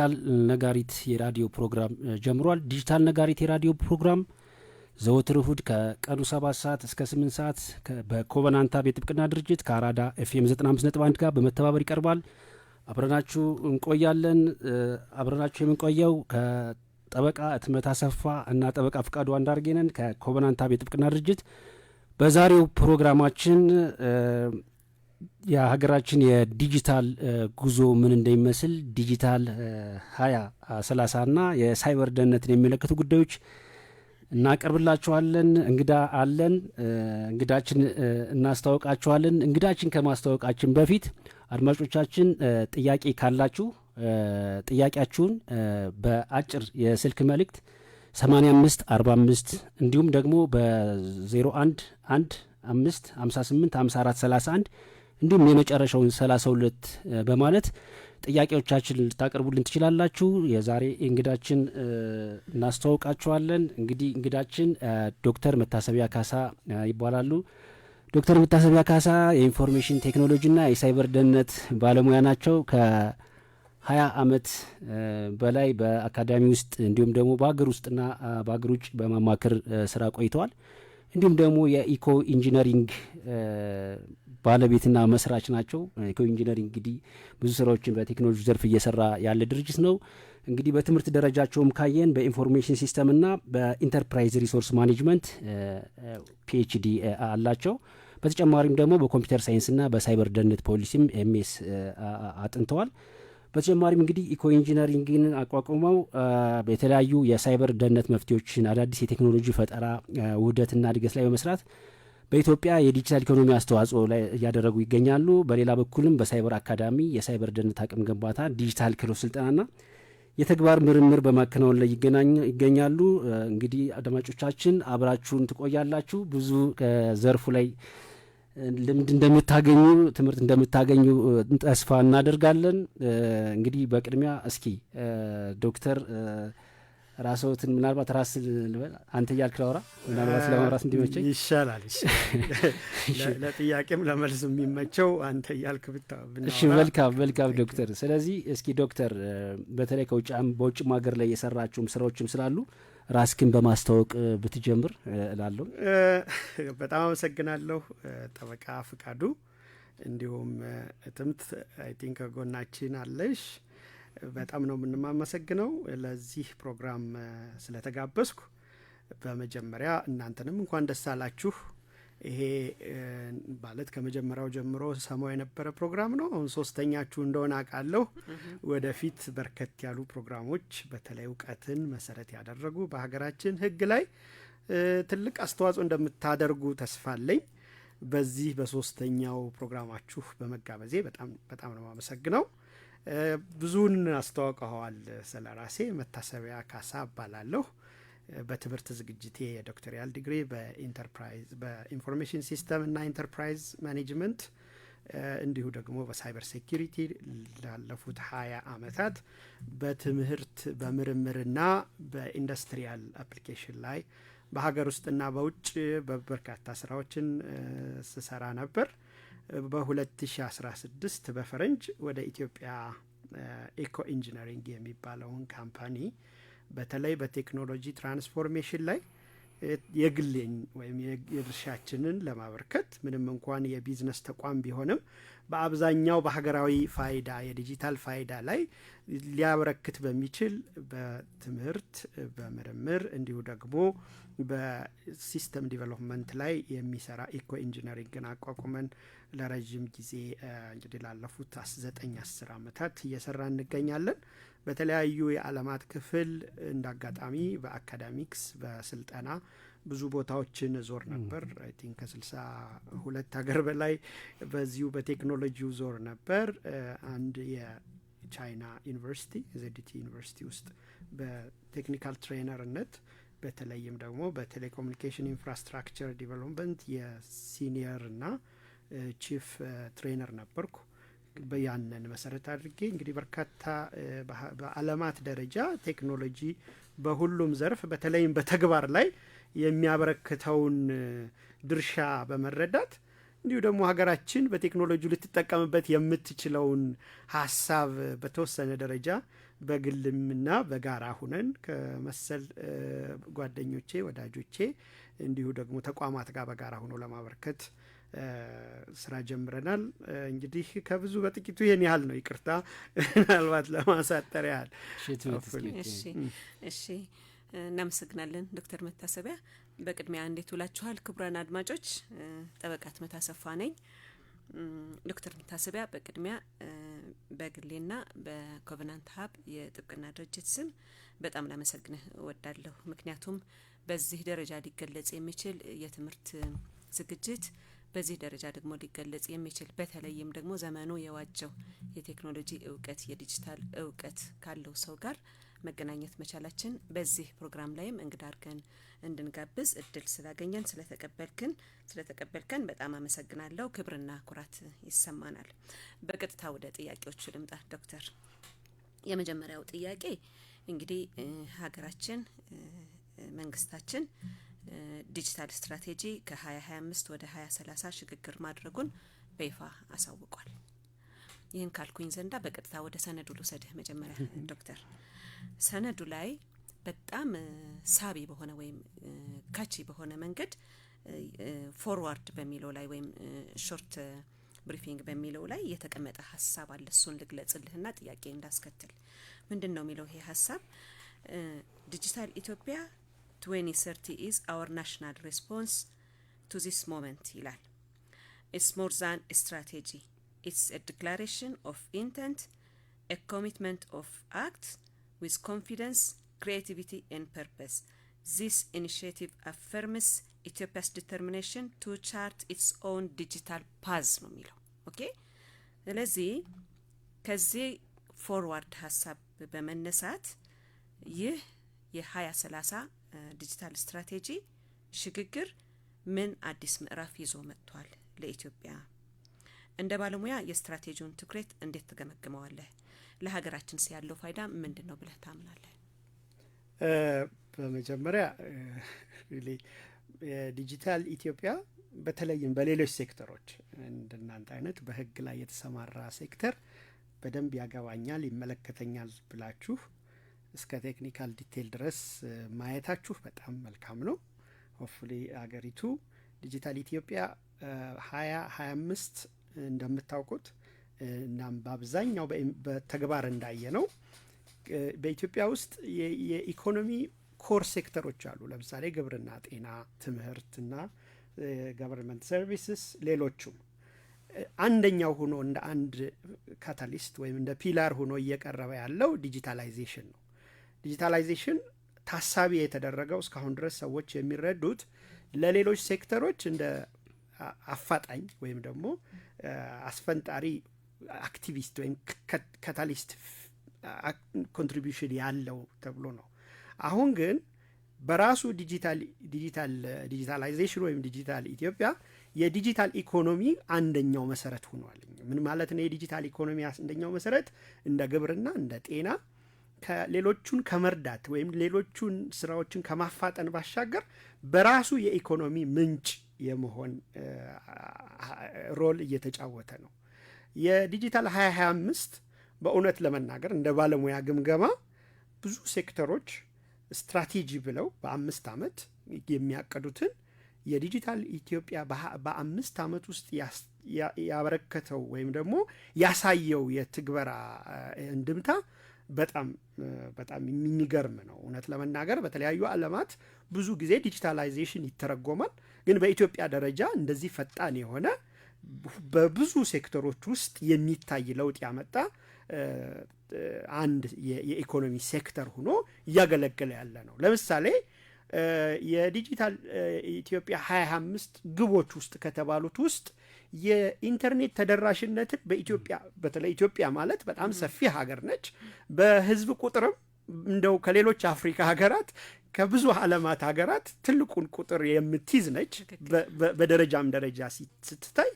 የዲጂታል ነጋሪት የራዲዮ ፕሮግራም ጀምሯል። ዲጂታል ነጋሪት የራዲዮ ፕሮግራም ዘወትር እሁድ ከቀኑ 7 ሰዓት እስከ 8 ሰዓት በኮቨናንት የጥብቅና ድርጅት ከአራዳ ኤፍኤም 95.1 ጋር በመተባበር ይቀርባል። አብረናችሁ እንቆያለን። አብረናችሁ የምንቆየው ከጠበቃ እትመት አሰፋ እና ጠበቃ ፍቃዱ አንዳርጌ ነን ከኮቨናንት የጥብቅና ድርጅት። በዛሬው ፕሮግራማችን የሀገራችን የዲጂታል ጉዞ ምን እንደሚመስል፣ ዲጂታል 2030 ና የሳይበር ደህንነትን የሚመለከቱ ጉዳዮች እናቀርብላችኋለን። እንግዳ አለን። እንግዳችን እናስተዋውቃችኋለን። እንግዳችን ከማስተዋወቃችን በፊት አድማጮቻችን ጥያቄ ካላችሁ ጥያቄያችሁን በአጭር የስልክ መልእክት 85 45 እንዲሁም ደግሞ በ01 1 5 58 54 31 እንዲሁም የመጨረሻውን 32 በማለት ጥያቄዎቻችን ልታቀርቡልን ትችላላችሁ። የዛሬ እንግዳችን እናስተዋውቃችኋለን። እንግዲህ እንግዳችን ዶክተር መታሰቢያ ካሳ ይባላሉ። ዶክተር መታሰቢያ ካሳ የ information technology ና የሳይበር ደህንነት ባለሙያ ናቸው። ከ20 ዓመት በላይ በአካዳሚ ውስጥ እንዲሁም ደግሞ በሀገር ውስጥና በሀገር ውጭ በማማከር ስራ ቆይተዋል። እንዲሁም ደግሞ የ Eco Engineering ባለቤትና መስራች ናቸው። Eco Engineering እንግዲህ ብዙ ስራዎችን በቴክኖሎጂ ዘርፍ እየሰራ ያለ ድርጅት ነው። እንግዲህ በትምህርት ደረጃቸውም ካየን በ information system ና በ enterprise resource management PhD አላቸው። በተጨማሪም ደግሞ በ computer science ና በሳይበር ደህንነት ፖሊሲም MS አጥንተዋል። በተጨማሪም እንግዲህ Eco Engineering ን አቋቁመው የተለያዩ የሳይበር ደህንነት መፍትሄዎችን፣ አዳዲስ የቴክኖሎጂ ፈጠራ ውህደትና እድገት ላይ በመስራት በኢትዮጵያ የዲጂታል ኢኮኖሚ አስተዋጽኦ ላይ እያደረጉ ይገኛሉ። በሌላ በኩልም በሳይበር አካዳሚ የሳይበር ደህንነት አቅም ግንባታ፣ ዲጂታል ክህሎት ስልጠናና የተግባር ምርምር በማከናወን ላይ ይገኛሉ። እንግዲህ አድማጮቻችን አብራችሁን ትቆያላችሁ። ብዙ ከዘርፉ ላይ ልምድ እንደምታገኙ፣ ትምህርት እንደምታገኙ ተስፋ እናደርጋለን። እንግዲህ በቅድሚያ እስኪ ዶክተር ራስዎትን ምናልባት ራስ ልበል፣ አንተ እያልክ ላውራ፣ ምናልባት ለማውራት እንዲመቸኝ። ይሻላል። ለጥያቄም ለመልስ የሚመቸው አንተ እያልክ ብታ እሺ፣ መልካም ዶክተር። ስለዚህ እስኪ ዶክተር በተለይ በውጭም ሀገር ላይ የሰራቸውም ስራዎችም ስላሉ ራስክን በማስተዋወቅ ብትጀምር እላለሁ። በጣም አመሰግናለሁ ጠበቃ ፍቃዱ፣ እንዲሁም እትምት I think ከጎናችን አለሽ። በጣም ነው የምንማመሰግነው ለዚህ ፕሮግራም ስለተጋበዝኩ። በመጀመሪያ እናንተንም እንኳን ደስ አላችሁ። ይሄ ማለት ከመጀመሪያው ጀምሮ ሰማው የነበረ ፕሮግራም ነው። አሁን ሶስተኛችሁ እንደሆነ አውቃለሁ። ወደፊት በርከት ያሉ ፕሮግራሞች በተለይ እውቀትን መሰረት ያደረጉ በሀገራችን ሕግ ላይ ትልቅ አስተዋጽኦ እንደምታደርጉ ተስፋ አለኝ። በዚህ በሶስተኛው ፕሮግራማችሁ በመጋበዜ በጣም በጣም ነው የማመሰግነው። ብዙውን አስተዋውቀኸዋል። ስለ ራሴ መታሰቢያ ካሳ እባላለሁ። በትምህርት ዝግጅቴ የ doctoral degree በ enterprise በ information system እና enterprise management እንዲሁ ደግሞ በ cyber security ላለፉት 20 አመታት በትምህርት፣ በምርምርና በ industrial application ላይ በሀገር ውስጥና በውጭ በበርካታ ስራዎችን ስሰራ ነበር። በ2016 በፈረንጅ ወደ ኢትዮጵያ Eco Engineering የሚባለውን company በተለይ በቴክኖሎጂ transformation ላይ የግሌን ወይም የድርሻችንን ለማበርከት፣ ምንም እንኳን የቢዝነስ ተቋም ቢሆንም በአብዛኛው በሀገራዊ ፋይዳ የዲጂታል ፋይዳ ላይ ሊያበረክት በሚችል በትምህርት፣ በምርምር እንዲሁ ደግሞ በ system development ላይ የሚሰራ Eco Engineering ን አቋቁመን ለረዥም ጊዜ እንግዲህ ላለፉት 9፣ 10 ዓመታት እየሰራ እንገኛለን። በተለያዩ የዓለማት ክፍል እንደ አጋጣሚ በ academics በስልጠና ብዙ ቦታዎችን ዞር ነበር። I think ከ62 ሀገር በላይ በዚሁ በቴክኖሎጂው ዞር ነበር። አንድ የቻይና ዩኒቨርሲቲ ZTE ዩኒቨርሲቲ ውስጥ በ technical trainer ነት በተለይም ደግሞ በ telecommunication infrastructure development የ senior እና chief trainer ነበርኩ። ያንን መሰረት አድርጌ እንግዲህ በርካታ በዓለማት ደረጃ ቴክኖሎጂ በሁሉም ዘርፍ በተለይም በተግባር ላይ የሚያበረክተውን ድርሻ በመረዳት እንዲሁ ደግሞ ሀገራችን በቴክኖሎጂ ልትጠቀምበት የምትችለውን ሀሳብ በተወሰነ ደረጃ በግልምና በጋራ ሁነን ከመሰል ጓደኞቼ፣ ወዳጆቼ እንዲሁ ደግሞ ተቋማት ጋር በጋራ ሆኖ ለማበርከት ስራ ጀምረናል። እንግዲህ ከብዙ በጥቂቱ ይህን ያህል ነው። ይቅርታ ምናልባት ለማሳጠር ያህል። እሺ፣ እናመሰግናለን ዶክተር መታሰቢያ። በቅድሚያ እንዴት ውላችኋል ክቡራን አድማጮች? ጠበቃ ህትመት አሰፋ ነኝ። ዶክተር መታሰቢያ፣ በቅድሚያ በግሌና በ Covenant Hub የጥብቅና ድርጅት ስም በጣም ላመሰግንህ እወዳለሁ። ምክንያቱም በዚህ ደረጃ ሊገለጽ የሚችል የትምህርት ዝግጅት፣ በዚህ ደረጃ ደግሞ ሊገለጽ የሚችል፣ በተለይም ደግሞ ዘመኑ የዋጀው የቴክኖሎጂ እውቀት፣ የዲጂታል እውቀት ካለው ሰው ጋር መገናኘት መቻላችን፣ በዚህ ፕሮግራም ላይም እንግዳ አድርገን እንድንጋብዝ እድል ስላገኘን ስለተቀበልከን በጣም አመሰግናለሁ። ክብርና ኩራት ይሰማናል። በቀጥታ ወደ ጥያቄዎቹ ልምጣ ዶክተር። የመጀመሪያው ጥያቄ እንግዲህ ሀገራችን፣ መንግስታችን digital strategy ከ2025 ወደ 2030 ሽግግር ማድረጉን በይፋ አሳውቋል። ይህን ካልኩኝ ዘንዳ በቀጥታ ወደ ሰነዱ ልውሰድህ። መጀመሪያ ዶክተር፣ ሰነዱ ላይ በጣም ሳቢ በሆነ ወይም catchy በሆነ መንገድ forward በሚለው ላይ ወይም short briefing በሚለው ላይ የተቀመጠ ሀሳብ አለ። እሱን ልግለጽልህና ጥያቄ እንዳስከትል። ምንድን ነው የሚለው ይሄ ሀሳብ? "Digital Ethiopia 2030 is our national response to this moment" ይላል። "It's more than strategy. It's a declaration of intent, a commitment of act with confidence, creativity and purpose. This initiative affirms Ethiopia's determination to chart its own digital path" ነው የሚለው። Okay፣ ስለዚህ ከዚህ forward ሀሳብ በመነሳት ይህ የ2030 digital strategy ሽግግር ምን አዲስ ምዕራፍ ይዞ መጥቷል ለኢትዮጵያ? እንደ ባለሙያ የስትራቴጂውን ትኩረት እንዴት ትገመግመዋለህ? ለሀገራችን ያለው ፋይዳ ምንድን ነው ብለህ ታምናለህ? በመጀመሪያ የዲጂታል ኢትዮጵያ በተለይም በሌሎች ሴክተሮች እንደናንተ አይነት በህግ ላይ የተሰማራ ሴክተር በደንብ ያገባኛል፣ ይመለከተኛል ብላችሁ እስከ technical detail ድረስ ማየታችሁ በጣም መልካም ነው። Hopefully አገሪቱ ዲጂታል ኢትዮጵያ 2025 እንደምታውቁት እናም በአብዛኛው በተግባር እንዳየነው በኢትዮጵያ ውስጥ የኢኮኖሚ core ሴክተሮች አሉ። ለምሳሌ ግብርና፣ ጤና፣ ትምህርትና government services፣ ሌሎቹም። አንደኛው ሆኖ እንደ አንድ catalyst ወይም እንደ pillar ሆኖ እየቀረበ ያለው digitalization ነው። Digitalization ታሳቢ የተደረገው እስካሁን ድረስ ሰዎች የሚረዱት ለሌሎች ሴክተሮች እንደ አፋጣኝ ወይም ደግሞ አስፈንጣሪ አክቲቪስት ወይም catalyst contribution ያለው ተብሎ ነው። አሁን ግን በራሱ digitalization ወይም ዲጂታል ኢትዮጵያ የዲጂታል ኢኮኖሚ አንደኛው መሰረት ሆኗል። ምን ማለት ነው? የዲጂታል ኢኮኖሚ አንደኛው መሰረት እንደ ግብርና፣ እንደ ጤና ከሌሎቹን ከመርዳት ወይም ሌሎቹን ስራዎችን ከማፋጠን ባሻገር በራሱ የኢኮኖሚ ምንጭ የመሆን role እየተጫወተ ነው። የዲጂታል 2025 በእውነት ለመናገር እንደ ባለሙያ ግምገማ ብዙ ሴክተሮች ስትራቴጂ ብለው በ5 ዓመት የሚያቀዱትን የዲጂታል ኢትዮጵያ በ5 ዓመት ውስጥ ያበረከተው ወይም ደግሞ ያሳየው የትግበራ እንድምታ በጣም በጣም የሚገርም ነው። እውነት ለመናገር በተለያዩ ዓለማት ብዙ ጊዜ digitalization ይተረጎማል። ግን በኢትዮጵያ ደረጃ እንደዚህ ፈጣን የሆነ፣ በብዙ ሴክተሮች ውስጥ የሚታይ ለውጥ ያመጣ አንድ የኢኮኖሚ ሴክተር ሆኖ እያገለገለ ያለ ነው። ለምሳሌ የዲጂታል ኢትዮጵያ 25 ግቦች ውስጥ ከተባሉት ውስጥ የኢንተርኔት ተደራሽነትን በኢትዮጵያ፣ በተለይ ኢትዮጵያ ማለት በጣም ሰፊ ሀገር ነች። በህዝብ ቁጥርም እንደው ከሌሎች አፍሪካ ሀገራት፣ ከብዙ ዓለማት ሀገራት ትልቁን ቁጥር የምትይዝ ነች። በደረጃም ደረጃ ስትታይ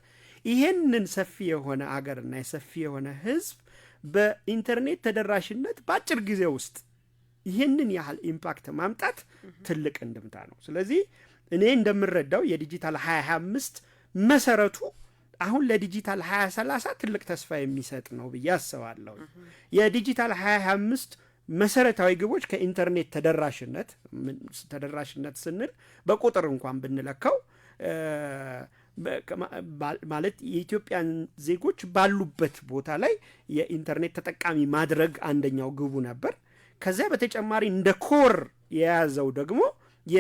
ይሄንን ሰፊ የሆነ አገርና የሰፊ የሆነ ህዝብ በኢንተርኔት ተደራሽነት በአጭር ጊዜ ውስጥ ይህንን ያህል impact ማምጣት ትልቅ እንድምታ ነው። ስለዚህ እኔ እንደምረዳው የዲጂታል 2025 መሰረቱ አሁን ለዲጂታል 2030 ትልቅ ተስፋ የሚሰጥ ነው ብዬ አስባለሁ። የዲጂታል 2025 መሰረታዊ ግቦች ከኢንተርኔት ተደራሽነት፣ ተደራሽነት ስንል በቁጥር እንኳን ብንለካው ማለት የኢትዮጵያን ዜጎች ባሉበት ቦታ ላይ የኢንተርኔት ተጠቃሚ ማድረግ አንደኛው ግቡ ነበር። ከዚያ በተጨማሪ እንደ core የያዘው ደግሞ የ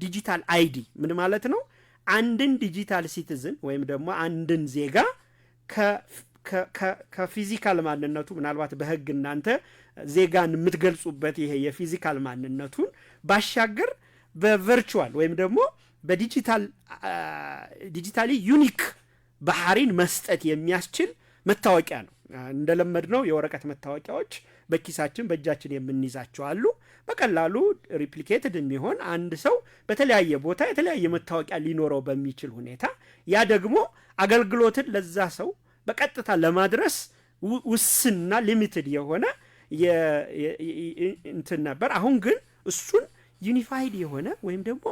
digital ID ምን ማለት ነው? አንድን digital citizen ወይም ደግሞ አንድን ዜጋ ከ physical ማንነቱ፣ ምናልባት በሕግ እናንተ ዜጋን የምትገልጹበት ይሄ የ physical ማንነቱን ባሻገር በ virtual ወይም ደግሞ በ digital digitally unique ባህሪን መስጠት የሚያስችል መታወቂያ ነው። እንደለመድነው የወረቀት መታወቂያዎች በኪሳችን በእጃችን የምንይዛቸው አሉ። በቀላሉ replicated የሚሆን፣ አንድ ሰው በተለያየ ቦታ የተለያየ መታወቂያ ሊኖረው በሚችል ሁኔታ፣ ያ ደግሞ አገልግሎትን ለዛ ሰው በቀጥታ ለማድረስ ውስንና limited የሆነ እንትን ነበር። አሁን ግን እሱን unified የሆነ ወይም ደግሞ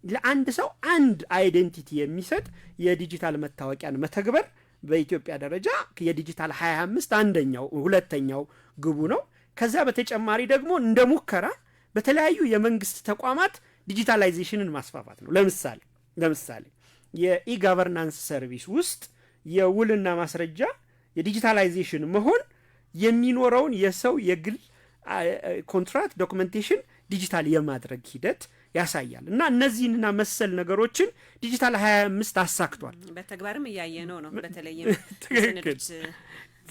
ለአንድ ሰው አንድ identity የሚሰጥ የዲጂታል መታወቂያን መተግበር በኢትዮጵያ ደረጃ የዲጂታል 25 አንደኛው ሁለተኛው ግቡ ነው። ከዚያ በተጨማሪ ደግሞ እንደ ሙከራ በተለያዩ የመንግስት ተቋማት digitalization ን ማስፋፋት ነው። ለምሳሌ የ e-governance service ውስጥ የውልና ማስረጃ የ digitalization መሆን የሚኖረውን የሰው የግል contract documentation digital የማድረግ ሂደት ያሳያል እና እነዚህንና መሰል ነገሮችን ዲጂታል 25 አሳክቷል። በተግባርም እያየነው ነው። በተለይም የሰነዶች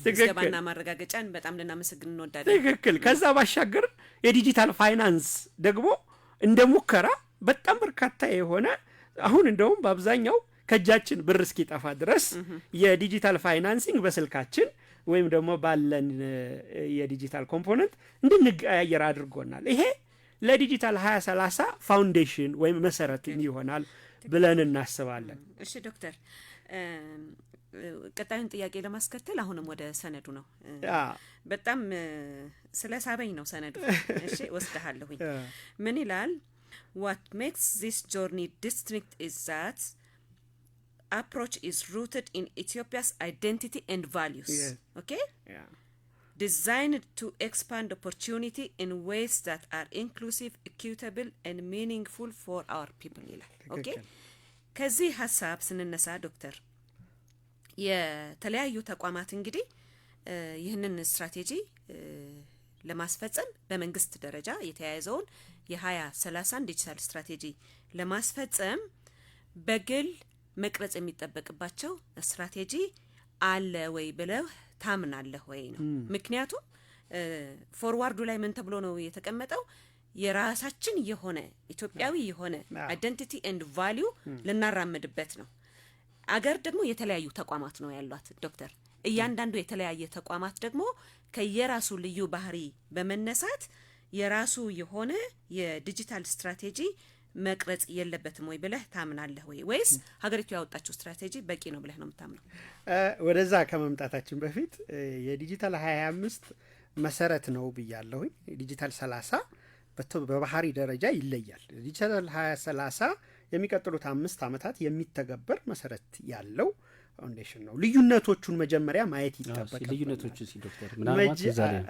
ምዝገባና ማረጋገጫን በጣም ልናመሰግን እንወዳለን። ትክክል። ከዛ ባሻገር የ digital finance ደግሞ እንደ ሙከራ በጣም በርካታ የሆነ፣ አሁን እንደውም በአብዛኛው ከእጃችን ብር እስኪጠፋ ድረስ የ digital financing በስልካችን ወይም ደግሞ ባለን የ digital component እንድንቀያየር አድርጎናል። ይሄ ለዲጂታል 2030 foundation ወይም መሰረት ይሆናል ብለን እናስባለን። እሺ ዶክተር፣ ቀጣዩን ጥያቄ ለማስከተል አሁንም ወደ ሰነዱ ነው። በጣም ስለ ሳበኝ ነው ሰነዱ። እሺ ወስደሃለሁኝ። ምን ይላል? "What makes this journey distinct is that approach is rooted in Ethiopia's identity and values." Okay? Yeah. "Designed to expand opportunity in ways that are inclusive, equitable and meaningful for our people" ይላል። Okay? ከዚህ ሀሳብ ስንነሳ ዶክተር፣ የተለያዩ ተቋማት እንግዲህ ይህንን ስትራቴጂ ለማስፈጸም፣ በመንግስት ደረጃ የተያያዘውን የ2030ን ዲጂታል ስትራቴጂ ለማስፈጸም በግል መቅረጽ የሚጠበቅባቸው ስትራቴጂ አለ ወይ ብለህ ታምናለህ ወይ ነው። ምክንያቱም foreword ኡ ላይ ምን ተብሎ ነው የተቀመጠው? የራሳችን የሆነ ኢትዮጵያዊ የሆነ identity and value ልናራምድበት ነው። አገር ደግሞ የተለያዩ ተቋማት ነው ያሏት ዶክተር። እያንዳንዱ የተለያየ ተቋማት ደግሞ ከየራሱ ልዩ ባህሪ በመነሳት የራሱ የሆነ የዲጂታል ስትራቴጂ መቅረጽ የለበትም ወይ ብለህ ታምናለህ ወይ? ወይስ ሀገሪቱ ያወጣችው ስትራቴጂ በቂ ነው ብለህ ነው የምታምነው? ወደዛ ከመምጣታችን በፊት የዲጂታል 25 መሰረት ነው ብያለሁኝ። ዲጂታል 30 በባህሪ ደረጃ ይለያል። ዲጂታል 2030 የሚቀጥሉት 5 ዓመታት የሚተገበር መሰረት ያለው foundation ነው። ልዩነቶቹን መጀመሪያ ማየት ይጠበቃል። ልዩነቶቹ ሲ ዶክተር፣ ምናልባት እዛ ላይ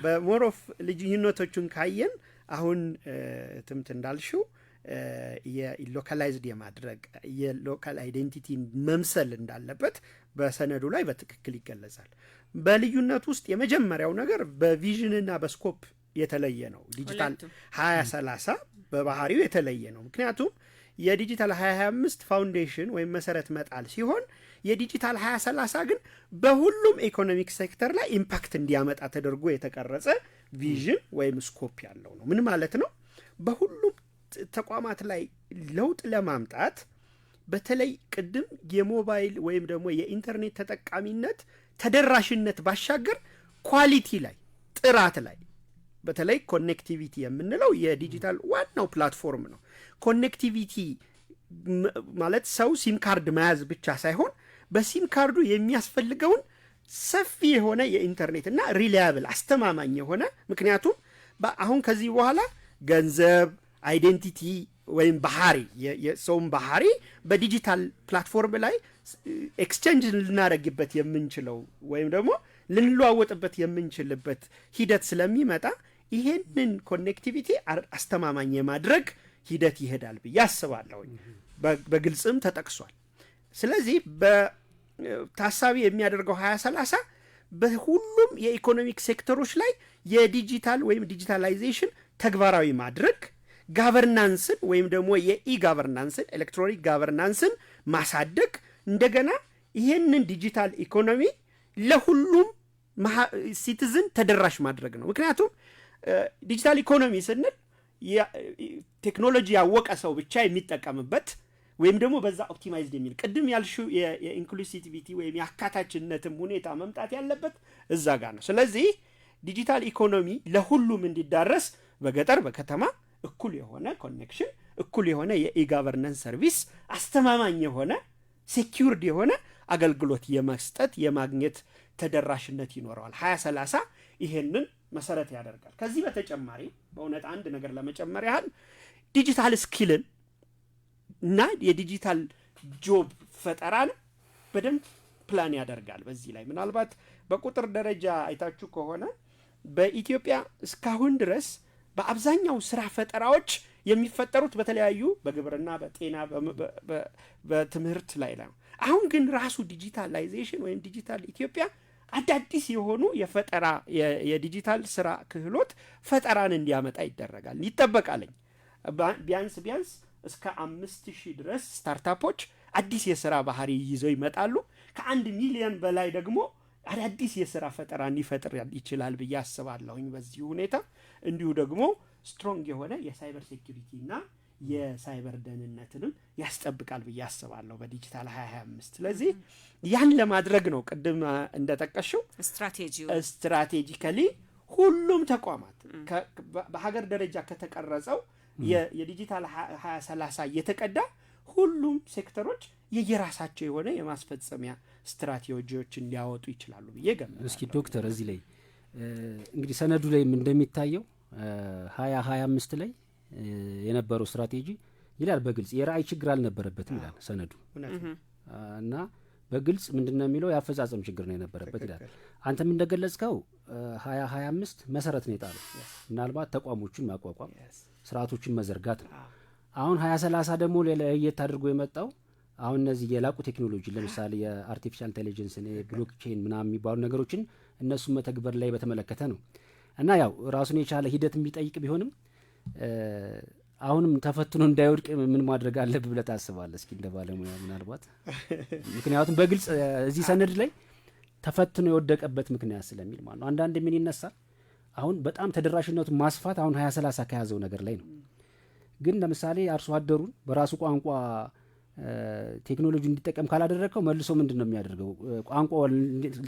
በ more of ልዩነቶቹን ካየን አሁን ትምት እንዳልሽው የ localized የማድረግ የ local identity መምሰል እንዳለበት በሰነዱ ላይ በትክክል ይገለጻል። በልዩነት ውስጥ የመጀመሪያው ነገር በ vision ና በ scope የተለየ ነው። ዲጂታል 2030 በባህሪው የተለየ ነው። ምክንያቱም የዲጂታል 2025 foundation ወይም መሰረት መጣል ሲሆን የዲጂታል 2030 ግን በሁሉም economic sector ላይ impact እንዲያመጣ ተደርጎ የተቀረጸ vision ወይም scope ያለው ነው። ምን ማለት ነው? በሁሉም ተቋማት ላይ ለውጥ ለማምጣት በተለይ ቅድም የሞባይል ወይም ደግሞ የኢንተርኔት ተጠቃሚነት ተደራሽነት ባሻገር quality ላይ፣ ጥራት ላይ፣ በተለይ connectivity የምንለው የዲጂታል ዋናው platform ነው። Connectivity ማለት ሰው ሲም ካርድ መያዝ ብቻ ሳይሆን በሲም ካርዱ የሚያስፈልገውን ሰፊ የሆነ የኢንተርኔት እና reliable አስተማማኝ የሆነ፣ ምክንያቱም አሁን ከዚህ በኋላ ገንዘብ፣ identity ወይም ባህሪ፣ የሰውን ባህሪ በ digital platform ላይ exchange ልናደርግበት የምንችለው ወይም ደግሞ ልንለዋወጥበት የምንችልበት ሂደት ስለሚመጣ ይሄንን connectivity አስተማማኝ የማድረግ ሂደት ይሄዳል ብዬ አስባለሁኝ። በግልጽም ተጠቅሷል። ስለዚህ በታሳቢ የሚያደርገው 2030 በሁሉም የ economic ሴክተሮች ላይ የዲጂታል ወይም digitalization ተግባራዊ ማድረግ፣ governance ን ወይም ደግሞ የ e-governance ን፣ electronic governance ን ማሳደግ፣ እንደገና ይሄንን digital economy ለሁሉም citizen ተደራሽ ማድረግ ነው። ምክንያቱም digital economy ስንል ቴክኖሎጂ ያወቀ ሰው ብቻ የሚጠቀምበት ወይም ደግሞ በዛ optimized የሚል ቅድም ያልሽው የ inclusivity ወይም የአካታችነትም ሁኔታ መምጣት ያለበት እዛ ጋር ነው። ስለዚህ digital economy ለሁሉም እንዲዳረስ በገጠር በከተማ እኩል የሆነ connection፣ እኩል የሆነ የ e-governance service፣ አስተማማኝ የሆነ secured የሆነ አገልግሎት የመስጠት የማግኘት ተደራሽነት ይኖረዋል። 2030 ይሄንን መሰረት ያደርጋል። ከዚህ በተጨማሪ በእውነት አንድ ነገር ለመጨመር ያህል digital skill ን እና የ digital job ፈጠራን በደንብ ፕላን ያደርጋል። በዚህ ላይ ምናልባት በቁጥር ደረጃ አይታችሁ ከሆነ በኢትዮጵያ እስካሁን ድረስ በአብዛኛው ስራ ፈጠራዎች የሚፈጠሩት በተለያዩ በግብርና፣ በጤና፣ በትምህርት ላይ ነው። አሁን ግን ራሱ digitalization ወይም ዲጂታል ኢትዮጵያ አዳዲስ የሆኑ የፈጠራ የዲጂታል ስራ ክህሎት ፈጠራን እንዲያመጣ ይደረጋል ይጠበቃለኝ። ቢያንስ ቢያንስ እስከ 5,000 ድረስ startup ኦች አዲስ የስራ ባህሪ ይዘው ይመጣሉ። ከ1 ሚሊዮን በላይ ደግሞ አዳዲስ የስራ ፈጠራን ሊፈጥር ይችላል ብዬ አስባለሁኝ። በዚህ ሁኔታ እንዲሁ ደግሞ strong የሆነ የ cyber security እና የሳይበር ደህንነትንም ያስጠብቃል ብዬ አስባለሁ በዲጂታል 2025። ስለዚህ ያን ለማድረግ ነው ቅድም እንደጠቀሽው ስትራቴጂው strategically ሁሉም ተቋማት በሀገር ደረጃ ከተቀረጸው የዲጂታል 2030 እየተቀዳ ሁሉም ሴክተሮች የየራሳቸው የሆነ የማስፈጸሚያ ስትራቴጂዎችን ሊያወጡ ይችላሉ ብዬ ገምታለሁ። እስኪ ዶክተር፣ እዚህ ላይ እንግዲህ ሰነዱ ላይም እንደሚታየው 2025 ላይ የነበረው ስትራቴጂ ይላል በግልጽ የራዕይ ችግር አልነበረበትም ይላል ሰነዱ። እና በግልጽ ምንድን ነው የሚለው? የአፈጻጸም ችግር ነው የነበረበት ይላል። አንተም እንደገለጽከው 2025 መሰረት ነው የጣለው፣ ምናልባት ተቋሞቹን ማቋቋም፣ ስርዓቶችን መዘርጋት ነው። አሁን 2030 ደግሞ ለየት አድርጎ የመጣው አሁን እነዚህ የላቁ ቴክኖሎጂ ለምሳሌ የ artificial intelligence፣ blockchain ምናምን የሚባሉ ነገሮችን እነሱን መተግበር ላይ በተመለከተ ነው። እና ያው ራሱን የቻለ ሂደት የሚጠይቅ ቢሆንም አሁንም ተፈትኖ እንዳይወድቅ ምን ማድረግ አለብህ ብለህ ታስባለህ? እስኪ እንደ ባለሙያ ምናልባት፣ ምክንያቱም በግልጽ እዚህ ሰነድ ላይ ተፈትኖ የወደቀበት ምክንያት ስለሚል ማለት ነው። አንዳንድ ምን ይነሳል፣ አሁን በጣም ተደራሽነቱን ማስፋት አሁን 2030 ከያዘው ነገር ላይ ነው። ግን ለምሳሌ አርሶ አደሩን በራሱ ቋንቋ ቴክኖሎጂ እንዲጠቀም ካላደረግከው መልሶ ምንድን ነው የሚያደርገው? ቋንቋ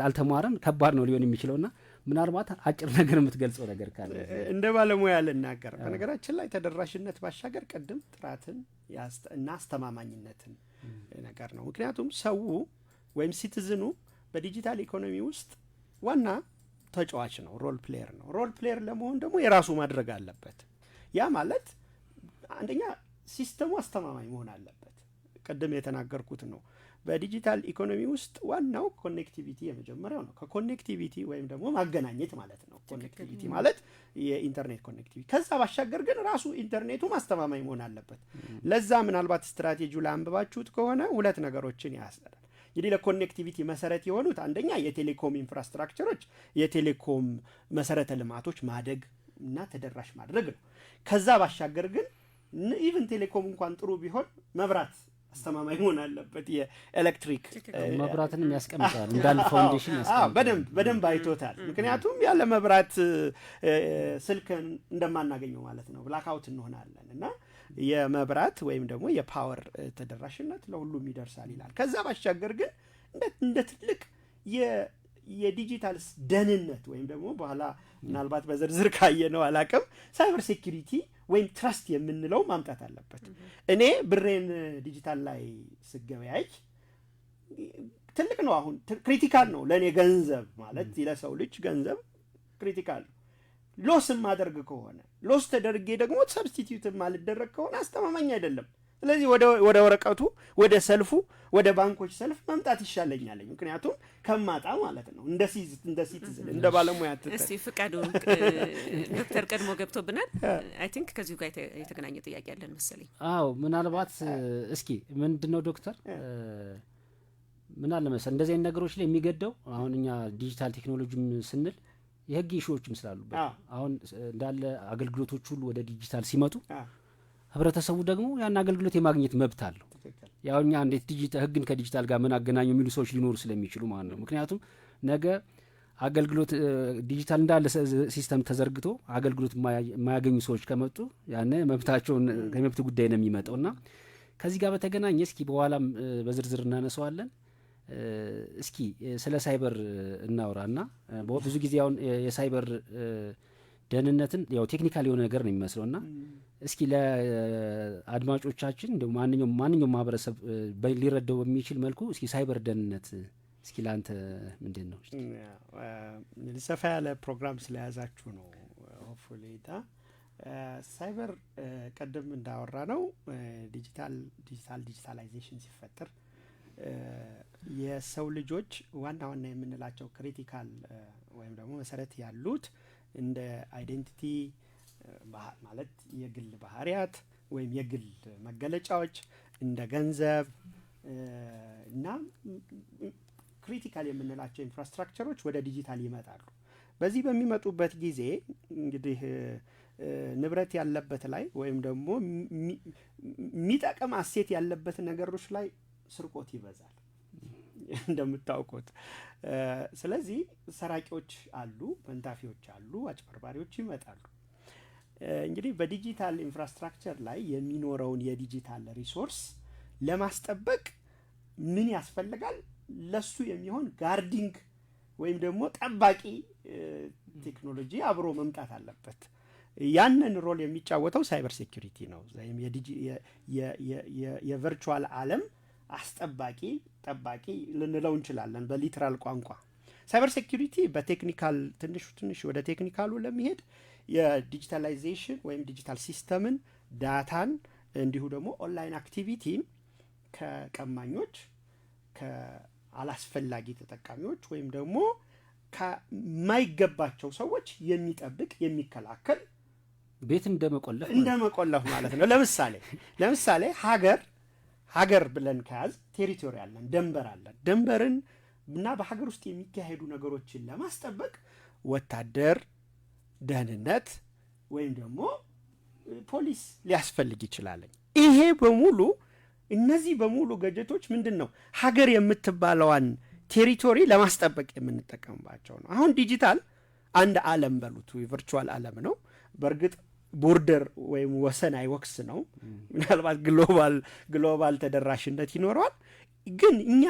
አልተማረም፣ ከባድ ነው ሊሆን የሚችለውና ምናልባት አጭር ነገር የምትገልጸው ነገር ካለ። እንደ ባለሙያ ልናገር። በነገራችን ላይ ተደራሽነት ባሻገር ቅድም ጥራትን እና አስተማማኝነትን ነገር ነው። ምክንያቱም ሰው ወይም citizen ኑ በ digital economy ውስጥ ዋና ተጫዋች ነው፣ role player ነው። Role player ለመሆን ደግሞ የራሱ ማድረግ አለበት። ያ ማለት አንደኛ system ኡ አስተማማኝ መሆን አለበት። ቅድም የተናገርኩት ነው። በ digital economy ውስጥ ዋናው connectivity የመጀመሪያው ነው። ከ connectivity ወይም ደግሞ ማገናኘት ማለት ነው። Connectivity ማለት የኢንተርኔት connectivity። ከዛ ባሻገር ግን ራሱ ኢንተርኔቱ አስተማማኝ መሆን አለበት። ለዛ ምናልባት ስትራቴጂው ላይ አንብባችሁት ከሆነ ሁለት ነገሮችን ያስጠራል። እንግዲህ ለ connectivity መሰረት የሆኑት አንደኛ የቴሌኮም infrastructure ኦች፣ የቴሌኮም መሰረተ ልማቶች ማደግ እና ተደራሽ ማድረግ ነው። ከዛ ባሻገር ግን even ቴሌኮም እንኳን ጥሩ ቢሆን መብራት አስተማማኝ መሆን አለበት። የኤሌክትሪክ መብራትንም ያስቀምጠዋል እንዳንድ foundation ያስቀምጠዋል። በደንብ አይቶታል። ምክንያቱም ያለ መብራት ስልክ እንደማናገኘው ማለት ነው፣ blackout እንሆናለን እና የመብራት ወይም ደግሞ የ power ተደራሽነት ለሁሉም ይደርሳል ይላል። ከዛ ባሻገር ግን እንደ ትልቅ የዲጂታል ደህንነት ወይም ደግሞ በኋላ ምናልባት በዝርዝር ካየነው አላቅም cyber security ወይም trust የምንለው ማምጣት አለበት። እኔ ብሬን ዲጂታል ላይ ስገበያይ ትልቅ ነው፣ አሁን critical ነው ለእኔ ገንዘብ ማለት፣ ለሰው ልጅ ገንዘብ critical ነው። Loss የማደርግ ከሆነ፣ loss ተደርጌ ደግሞ substitute የማልደረግ ከሆነ አስተማማኝ አይደለም። ስለዚህ ወደ ወረቀቱ፣ ወደ ሰልፉ፣ ወደ ባንኮች ሰልፍ መምጣት ይሻለኛል። ምክንያቱም ከማጣ ማለት ነው፣ እንደ citizen፣ እንደ ባለሙያ። እስቲ ፍቃዱ፣ ዶክተር ቀድሞ ገብቶብናል። I think ከዚሁ ጋር የተገናኘ ጥያቄ ያለን መሰለኝ። አዎ፣ ምናልባት እስኪ ምንድን ነው ዶክተር፣ ምን አለ መሰል፣ እንደዚህ አይነት ነገሮች ላይ የሚገደው አሁን እኛ ዲጂታል ቴክኖሎጂም ስንል የህግ issue ዎችም ስላሉበት አሁን እንዳለ አገልግሎቶች ሁሉ ወደ ዲጂታል ሲመጡ ህብረተሰቡ ደግሞ ያን አገልግሎት የማግኘት መብት አለው። ያው እኛ እንዴት ህግን ከዲጂታል ጋር ምን አገናኙ የሚሉ ሰዎች ሊኖሩ ስለሚችሉ ማለት ነው። ምክንያቱም ነገ አገልግሎት ዲጂታል እንዳለ system ተዘርግቶ አገልግሎት የማያገኙ ሰዎች ከመጡ ያን መብታቸውን ከመብት ጉዳይ ነው የሚመጣው። እና ከዚህ ጋር በተገናኘ እስኪ በኋላም በዝርዝር እናነሳዋለን። እስኪ ስለ ሳይበር እናውራ። እና ብዙ ጊዜ አሁን የሳይበር ደህንነትን ያው technical የሆነ ነገር ነው የሚመስለው። እና እስኪ ለአድማጮቻችን እንደ ማንኛውም ማህበረሰብ ሊረዳው በሚችል መልኩ እስኪ ሳይበር ደህንነት እስኪ ለአንተ ምንድን ነው? ሰፋ ያለ ፕሮግራም ስለያዛችሁ ነው። Hopefully ሳይበር ቅድም እንዳወራነው digitalization ሲፈጠር የሰው ልጆች ዋና ዋና የምንላቸው critical ወይም ደግሞ መሰረት ያሉት እንደ identity ማለት የግል ባህሪያት ወይም የግል መገለጫዎች፣ እንደ ገንዘብ እና critical የምንላቸው infrastructure ኦች ወደ ዲጂታል ይመጣሉ። በዚህ በሚመጡበት ጊዜ እንግዲህ ንብረት ያለበት ላይ ወይም ደግሞ የሚጠቅም asset ያለበት ነገሮች ላይ ስርቆት ይበዛል እንደምታውቁት። ስለዚህ ሰራቂዎች አሉ፣ መንታፊዎች አሉ፣ አጭበርባሪዎች ይመጣሉ። እንግዲህ በ digital infrastructure ላይ የሚኖረውን የ digital resource ለማስጠበቅ ምን ያስፈልጋል? ለሱ የሚሆን guarding ወይም ደግሞ ጠባቂ ቴክኖሎጂ አብሮ መምጣት አለበት። ያንን role የሚጫወተው cyber security ነው። ወይም የ virtual ዓለም አስጠባቂ፣ ጠባቂ ልንለው እንችላለን በ literal ቋንቋ። Cyber security በ technical ትንሽ ትንሽ ወደ technical ኡ ለመሄድ የ digitalization ወይም digital system ን፣ data ን እንዲሁ ደግሞ online activity ን ከቀማኞች፣ ከአላስፈላጊ ተጠቃሚዎች ወይም ደግሞ ከማይገባቸው ሰዎች የሚጠብቅ፣ የሚከላከል ቤት እንደ መቆለፍ። እንደ መቆለፍ ማለት ነው። ለምሳሌ ሀገር ብለን ከያዝን territory አለን፣ ደንበር አለን። ደንበርን እና በሀገር ውስጥ የሚካሄዱ ነገሮችን ለማስጠበቅ ወታደር፣ ደህንነት ወይም ደግሞ ፖሊስ ሊያስፈልግ ይችላል። ይሄ በሙሉ፣ እነዚህ በሙሉ gadget ኦች ምንድን ነው፣ ሀገር የምትባለዋን territory ለማስጠበቅ የምንጠቀምባቸው ነው። አሁን ዲጂታል አንድ ዓለም በሉት virtual ዓለም ነው። በእርግጥ border ወይም ወሰን አይወስነው። ምናልባት global ተደራሽነት ይኖረዋል። ግን እኛ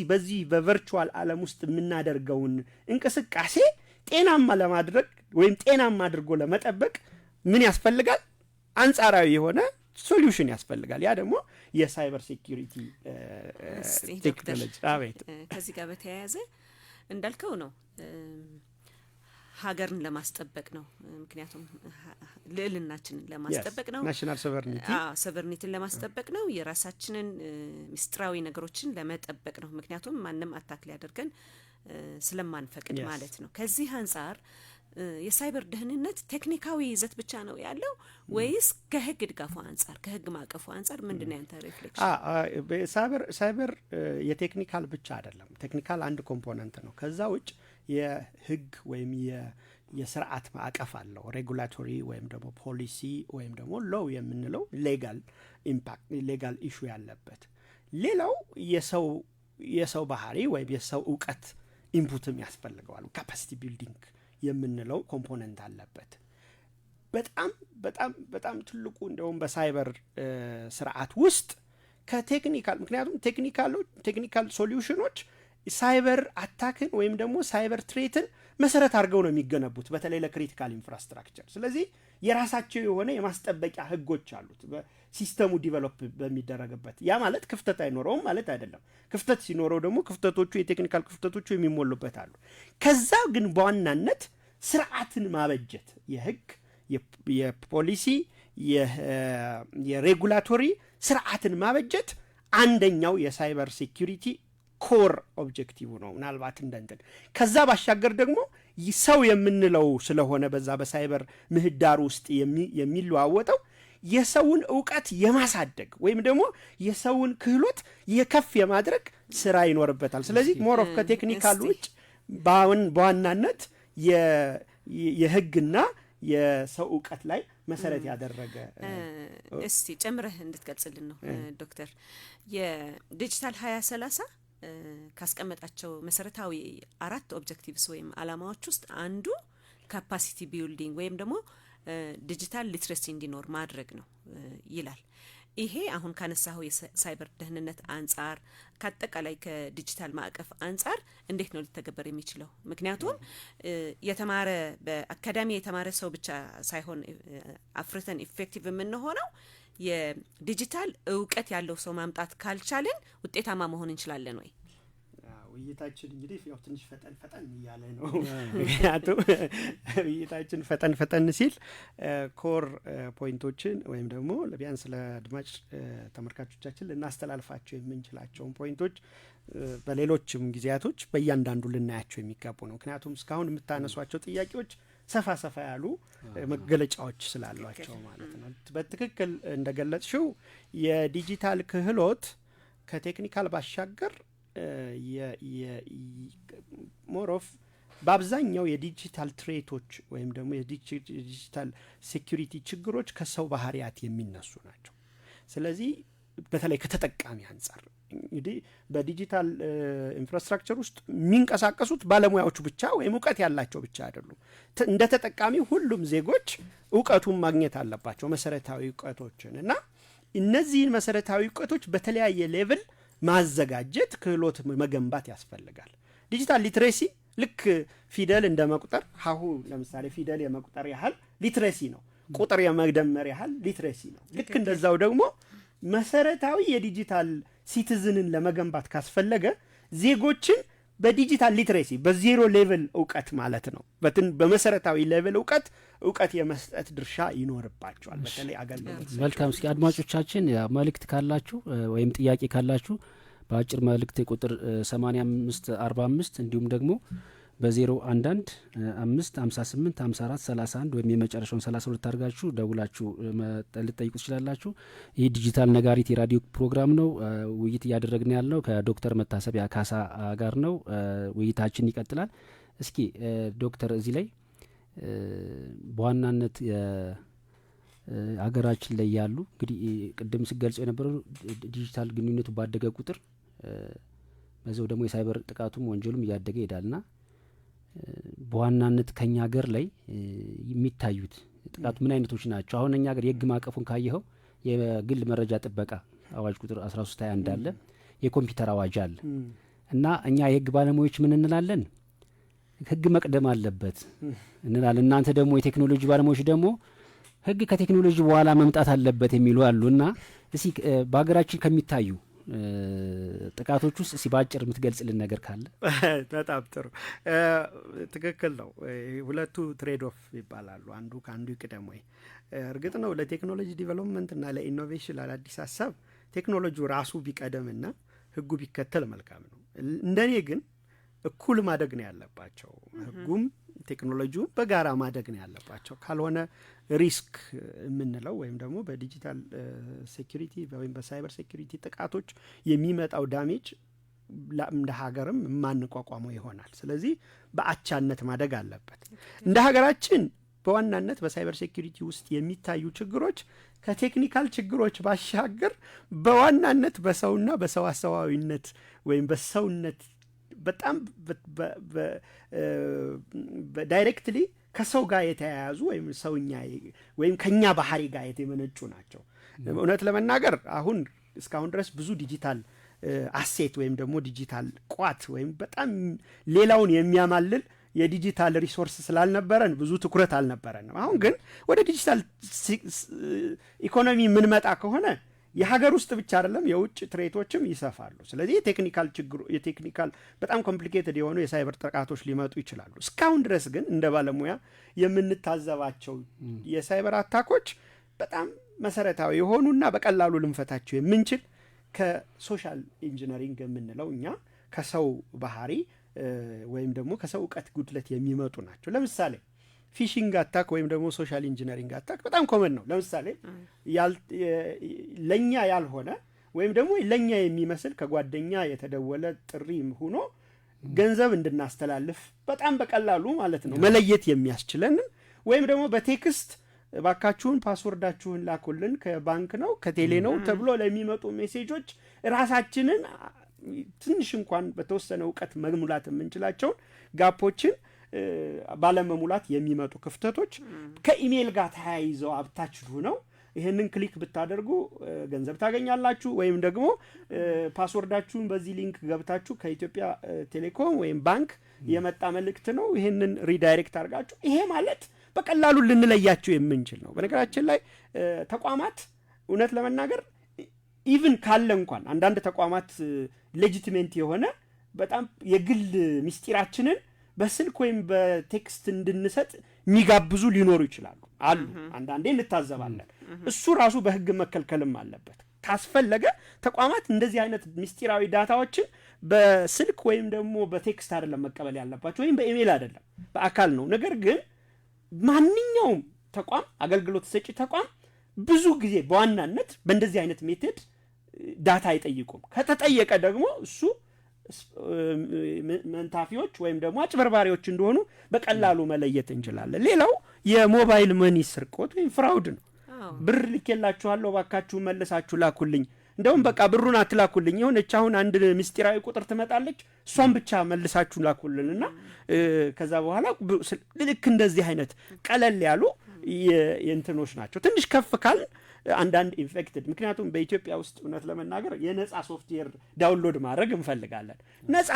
በዚህ በ virtual ዓለም ውስጥ የምናደርገውን እንቅስቃሴ ጤናማ ለማድረግ ወይም ጤናማ አድርጎ ለመጠበቅ ምን ያስፈልጋል? አንጻራዊ የሆነ solution ያስፈልጋል። ያ ደግሞ የ cyber security ቴክኖሎጂ። አቤት። ከዚህ ጋር በተያያዘ እንዳልከው ነው፣ ሀገርን ለማስጠበቅ ነው። ምክንያቱም ልዕልናችንን ለማስጠበቅ ነው። National sovereignty። Sovereignty ን ለማስጠበቅ ነው። የራሳችንን ምስጢራዊ ነገሮችን ለመጠበቅ ነው። ምክንያቱም ማንም attack ሊያደርገን ስለማንፈቅድ ማለት ነው። ከዚህ አንጻር የሳይበር ደህንነት ቴክኒካዊ ይዘት ብቻ ነው ያለው ወይስ ከህግ ድጋፉ አንጻር፣ ከህግ ማዕቀፉ አንጻር ምንድን ነው ያንተ reflection? ሳይበር የ technical ብቻ አይደለም። Technical አንድ component ነው። ከዛ ውጭ የህግ ወይም የስርዓት ማዕቀፍ አለው። Regulatory ወይም ደግሞ ፖሊሲ ወይም ደግሞ law የምንለው legal impact፣ legal issue ያለበት። ሌላው የሰው ባህሪ ወይም የሰው እውቀት input ም ያስፈልገዋል። Capacity building የምንለው component አለበት። በጣም በጣም በጣም ትልቁ እንደውም በሳይበር ስርዓት ውስጥ ከ technical፣ ምክንያቱም technical solution ኦች cyber attack ን ወይም ደግሞ cyber threat ን መሰረት አድርገው ነው የሚገነቡት፣ በተለይ ለ critical infrastructure። ስለዚህ የራሳቸው የሆነ የማስጠበቂያ ህጎች አሉት በ system ኡ develop በሚደረግበት። ያ ማለት ክፍተት አይኖረውም ማለት አይደለም። ክፍተት ሲኖረው ደግሞ ክፍተቶቹ፣ የ technical ክፍተቶቹ የሚሞሉበት አሉ። ከዛ ግን በዋናነት ስርዓትን ማበጀት፣ የህግ፣ የፖሊሲ፣ የ regulatory ስርዓትን ማበጀት አንደኛው የ cyber security core objective ነው። ምናልባት እንደንትን ከዛ ባሻገር ደግሞ ሰው የምንለው ስለሆነ በዛ በሳይበር ምህዳር ውስጥ የሚለዋወጠው የሰውን እውቀት የማሳደግ ወይም ደግሞ የሰውን ክህሎት የከፍ የማድረግ ስራ ይኖርበታል። ስለዚህ more of ከ technical ውጭ በዋናነት የህግና የሰው እውቀት ላይ መሰረት ያደረገ። እስቲ ጨምረህ እንድትገልጽልን ነው ዶክተር። የዲጂታል 2030 ካስቀመጣቸው መሰረታዊ አራት objectives ወይም አላማዎች ውስጥ አንዱ capacity building ወይም ደግሞ digital literacy እንዲኖር ማድረግ ነው ይላል። ይሄ አሁን ካነሳኸው የሳይበር ደህንነት አንጻር፣ ከአጠቃላይ ከዲጂታል ማዕቀፍ አንጻር እንዴት ነው ሊተገበር የሚችለው? ምክንያቱም የተማረ፣ በአካዳሚ የተማረ ሰው ብቻ ሳይሆን አፍርተን effective የምንሆነው፣ የዲጂታል እውቀት ያለው ሰው ማምጣት ካልቻልን ውጤታማ መሆን እንችላለን ወይ? ውይይታችን እንግዲህ ያው ትንሽ ፈጠን ፈጠን እያለ ነው። ምክንያቱም ውይይታችን ፈጠን ፈጠን ሲል core point ኦችን ወይም ደግሞ ቢያንስ ለአድማጭ ተመልካቾቻችን ልናስተላልፋቸው የምንችላቸውን point ኦች በሌሎችም ጊዜያቶች በእያንዳንዱ ልናያቸው የሚገቡ ነው። ምክንያቱም እስካሁን የምታነሷቸው ጥያቄዎች ሰፋ ሰፋ ያሉ መገለጫዎች ስላሏቸው ማለት ነው። በትክክል እንደገለጽሽው የዲጂታል ክህሎት ከ technical ባሻገር more of በአብዛኛው የ digital threat ኦች ወይም ደግሞ የ digital security ችግሮች ከሰው ባህሪያት የሚነሱ ናቸው። ስለዚህ በተለይ ከተጠቃሚ አንጻር እንግዲህ በ digital infrastructure ውስጥ የሚንቀሳቀሱት ባለሙያዎቹ ብቻ ወይም እውቀት ያላቸው ብቻ አይደሉም። እንደ ተጠቃሚ ሁሉም ዜጎች እውቀቱን ማግኘት አለባቸው፣ መሰረታዊ እውቀቶችን። እና እነዚህን መሰረታዊ እውቀቶች በተለያየ level ማዘጋጀት፣ ክህሎት መገንባት ያስፈልጋል። Digital literacy ልክ ፊደል እንደ መቁጠር፣ ሀሁ ለምሳሌ ፊደል የመቁጠር ያህል literacy ነው። ቁጥር የመደመር ያህል literacy ነው። ልክ እንደዛው ደግሞ መሰረታዊ የ digital citizen ን ለመገንባት ካስፈለገ ዜጎችን በ digital literacy በ zero level እውቀት ማለት ነው፣ በመሰረታዊ level እውቀት የመስጠት ድርሻ ይኖርባቸዋል። በተለይ አገልግሎት መልካም። እስኪ አድማጮቻችን መልእክት ካላችሁ ወይም ጥያቄ ካላችሁ በአጭር መልእክት ቁጥር 8545 እንዲሁም ደግሞ በ011 5 58 54 31 ወይም የመጨረሻውን 32 አድርጋችሁ ደውላችሁ ልትጠይቁ ትችላላችሁ። ይህ ዲጂታል ነጋሪት የራዲዮ ፕሮግራም ነው። ውይይት እያደረግን ያልነው ከዶክተር መታሰቢያ ካሳ ጋር ነው። ውይይታችን ይቀጥላል። እስኪ ዶክተር፣ እዚህ ላይ በዋናነት ሀገራችን ላይ ያሉ፣ እንግዲህ ቅድም ስገልጸው የነበረው ዲጂታል ግንኙነቱ ባደገ ቁጥር በዚያው ደግሞ የሳይበር ጥቃቱም ወንጀሉም እያደገ ይሄዳልና በዋናነት ከኛ ሀገር ላይ የሚታዩት ጥቃቱ ምን አይነቶች ናቸው? አሁን እኛ ሀገር የህግ ማዕቀፉን ካየኸው የግል መረጃ ጥበቃ አዋጅ ቁጥር 1321 አለ፣ የኮምፒውተር አዋጅ አለ። እና እኛ የህግ ባለሙያዎች ምን እንላለን? ህግ መቅደም አለበት እንላለን። እናንተ ደግሞ የቴክኖሎጂ ባለሙያዎች ደግሞ ህግ ከቴክኖሎጂ በኋላ መምጣት አለበት የሚሉ አሉ። እና እስኪ በሀገራችን ከሚታዩ ጥቃቶች ውስጥ እስኪ በአጭር የምትገልጽልን ነገር ካለ። በጣም ጥሩ፣ ትክክል ነው። ሁለቱ trade off ይባላሉ። አንዱ ከአንዱ ይቅደም ወይ? እርግጥ ነው ለቴክኖሎጂ development እና ለ innovation፣ ለአዳዲስ ሀሳብ ቴክኖሎጂው ራሱ ቢቀደምና ህጉ ቢከተል መልካም ነው። እንደኔ ግን እኩል ማደግ ነው ያለባቸው። ህጉም ቴክኖሎጂውም በጋራ ማደግ ነው ያለባቸው። ካልሆነ risk የምንለው ወይም ደግሞ በ digital security ወይም በ cyber security ጥቃቶች የሚመጣው damage እንደ ሀገርም የማንቋቋመው ይሆናል። ስለዚህ በአቻነት ማደግ አለበት። እንደ ሀገራችን በዋናነት በ cyber security ውስጥ የሚታዩ ችግሮች ከ technical ችግሮች ባሻገር በዋናነት በሰውና በሰዋሰዋዊነት ወይም በሰውነት በጣም directly ከሰው ጋር የተያያዙ ወይም ሰውኛ ወይም ከኛ ባህሪ ጋር የመነጩ ናቸው። እውነት ለመናገር አሁን እስካሁን ድረስ ብዙ digital asset ወይም ደግሞ ዲጂታል ቋት ወይም በጣም ሌላውን የሚያማልል የ digital resource ስላልነበረን ብዙ ትኩረት አልነበረንም። አሁን ግን ወደ digital economy የምንመጣ ከሆነ የሀገር ውስጥ ብቻ አይደለም፣ የውጭ threat ኦችም ይሰፋሉ። ስለዚህ የ technical ችግሩ የ technical በጣም complicated የሆኑ የሳይበር ጥቃቶች ሊመጡ ይችላሉ። እስካሁን ድረስ ግን እንደ ባለሙያ የምንታዘባቸው የ cyber attack ኦች በጣም መሰረታዊ የሆኑና በቀላሉ ልንፈታቸው የምንችል ከ social engineering የምንለው እኛ ከሰው ባህሪ ወይም ደግሞ ከሰው እውቀት ጉድለት የሚመጡ ናቸው። ለምሳሌ phishing attack ወይም ደግሞ social engineering attack በጣም common ነው። ለምሳሌ ለእኛ ያልሆነ ወይም ደግሞ ለእኛ የሚመስል ከጓደኛ የተደወለ ጥሪ ሆኖ ገንዘብ እንድናስተላልፍ በጣም በቀላሉ ማለት ነው መለየት የሚያስችለንን፣ ወይም ደግሞ በ text ባካችሁን password ኣችሁን ላኩልን፣ ከባንክ ነው፣ ከቴሌ ነው ተብሎ ለሚመጡ message ኦች ራሳችንን ትንሽ እንኳን በተወሰነ እውቀት መሙላት የምንችላቸውን gap ኦችን ባለመሙላት የሚመጡ ክፍተቶች፣ ከኢሜይል ጋር ተያይዘው attached ሆነው ይህንን click ብታደርጉ ገንዘብ ታገኛላችሁ ወይም ደግሞ password ኣችሁን በዚህ link ገብታችሁ ከኢትዮጵያ ቴሌኮም ወይም ባንክ የመጣ መልእክት ነው፣ ይህንን redirect አድርጋችሁ፣ ይሄ ማለት በቀላሉ ልንለያቸው የምንችል ነው። በነገራችን ላይ ተቋማት እውነት ለመናገር even ካለ እንኳን አንዳንድ ተቋማት legitimate የሆነ በጣም የግል ምስጢራችንን በስልክ ወይም በ text እንድንሰጥ የሚጋብዙ ሊኖሩ ይችላሉ፣ አሉ። አንዳንዴ እንታዘባለን። እሱ ራሱ በህግ መከልከልም አለበት። ካስፈለገ ተቋማት እንደዚህ አይነት ምስጢራዊ data ዎችን በስልክ ወይም ደግሞ በ text አይደለም መቀበል ያለባቸው ወይም በኢሜይል አይደለም፣ በአካል ነው። ነገር ግን ማንኛውም ተቋም፣ አገልግሎት ሰጪ ተቋም ብዙ ጊዜ በዋናነት በእንደዚህ አይነት method data አይጠይቁም። ከተጠየቀ ደግሞ እሱ መንታፊዎች ወይም ደግሞ አጭበርባሪዎች እንደሆኑ በቀላሉ መለየት እንችላለን። ሌላው የ mobile money ስርቆት ወይም fraud ነው። ብር ልኬላችኋለሁ፣ ባካችሁ መልሳችሁ ላኩልኝ። እንደውም በቃ ብሩን አትላኩልኝ፣ የሆነች አሁን አንድ ምስጢራዊ ቁጥር ትመጣለች፣ እሷን ብቻ መልሳችሁ ላኩልን እና ከዛ በኋላ ልክ እንደዚህ አይነት ቀለል ያሉ የእንትኖች ናቸው። ትንሽ ከፍ ካልን አንዳንድ infected፣ ምክንያቱም በኢትዮጵያ ውስጥ እውነት ለመናገር የነፃ software download ማድረግ እንፈልጋለን። ነፃ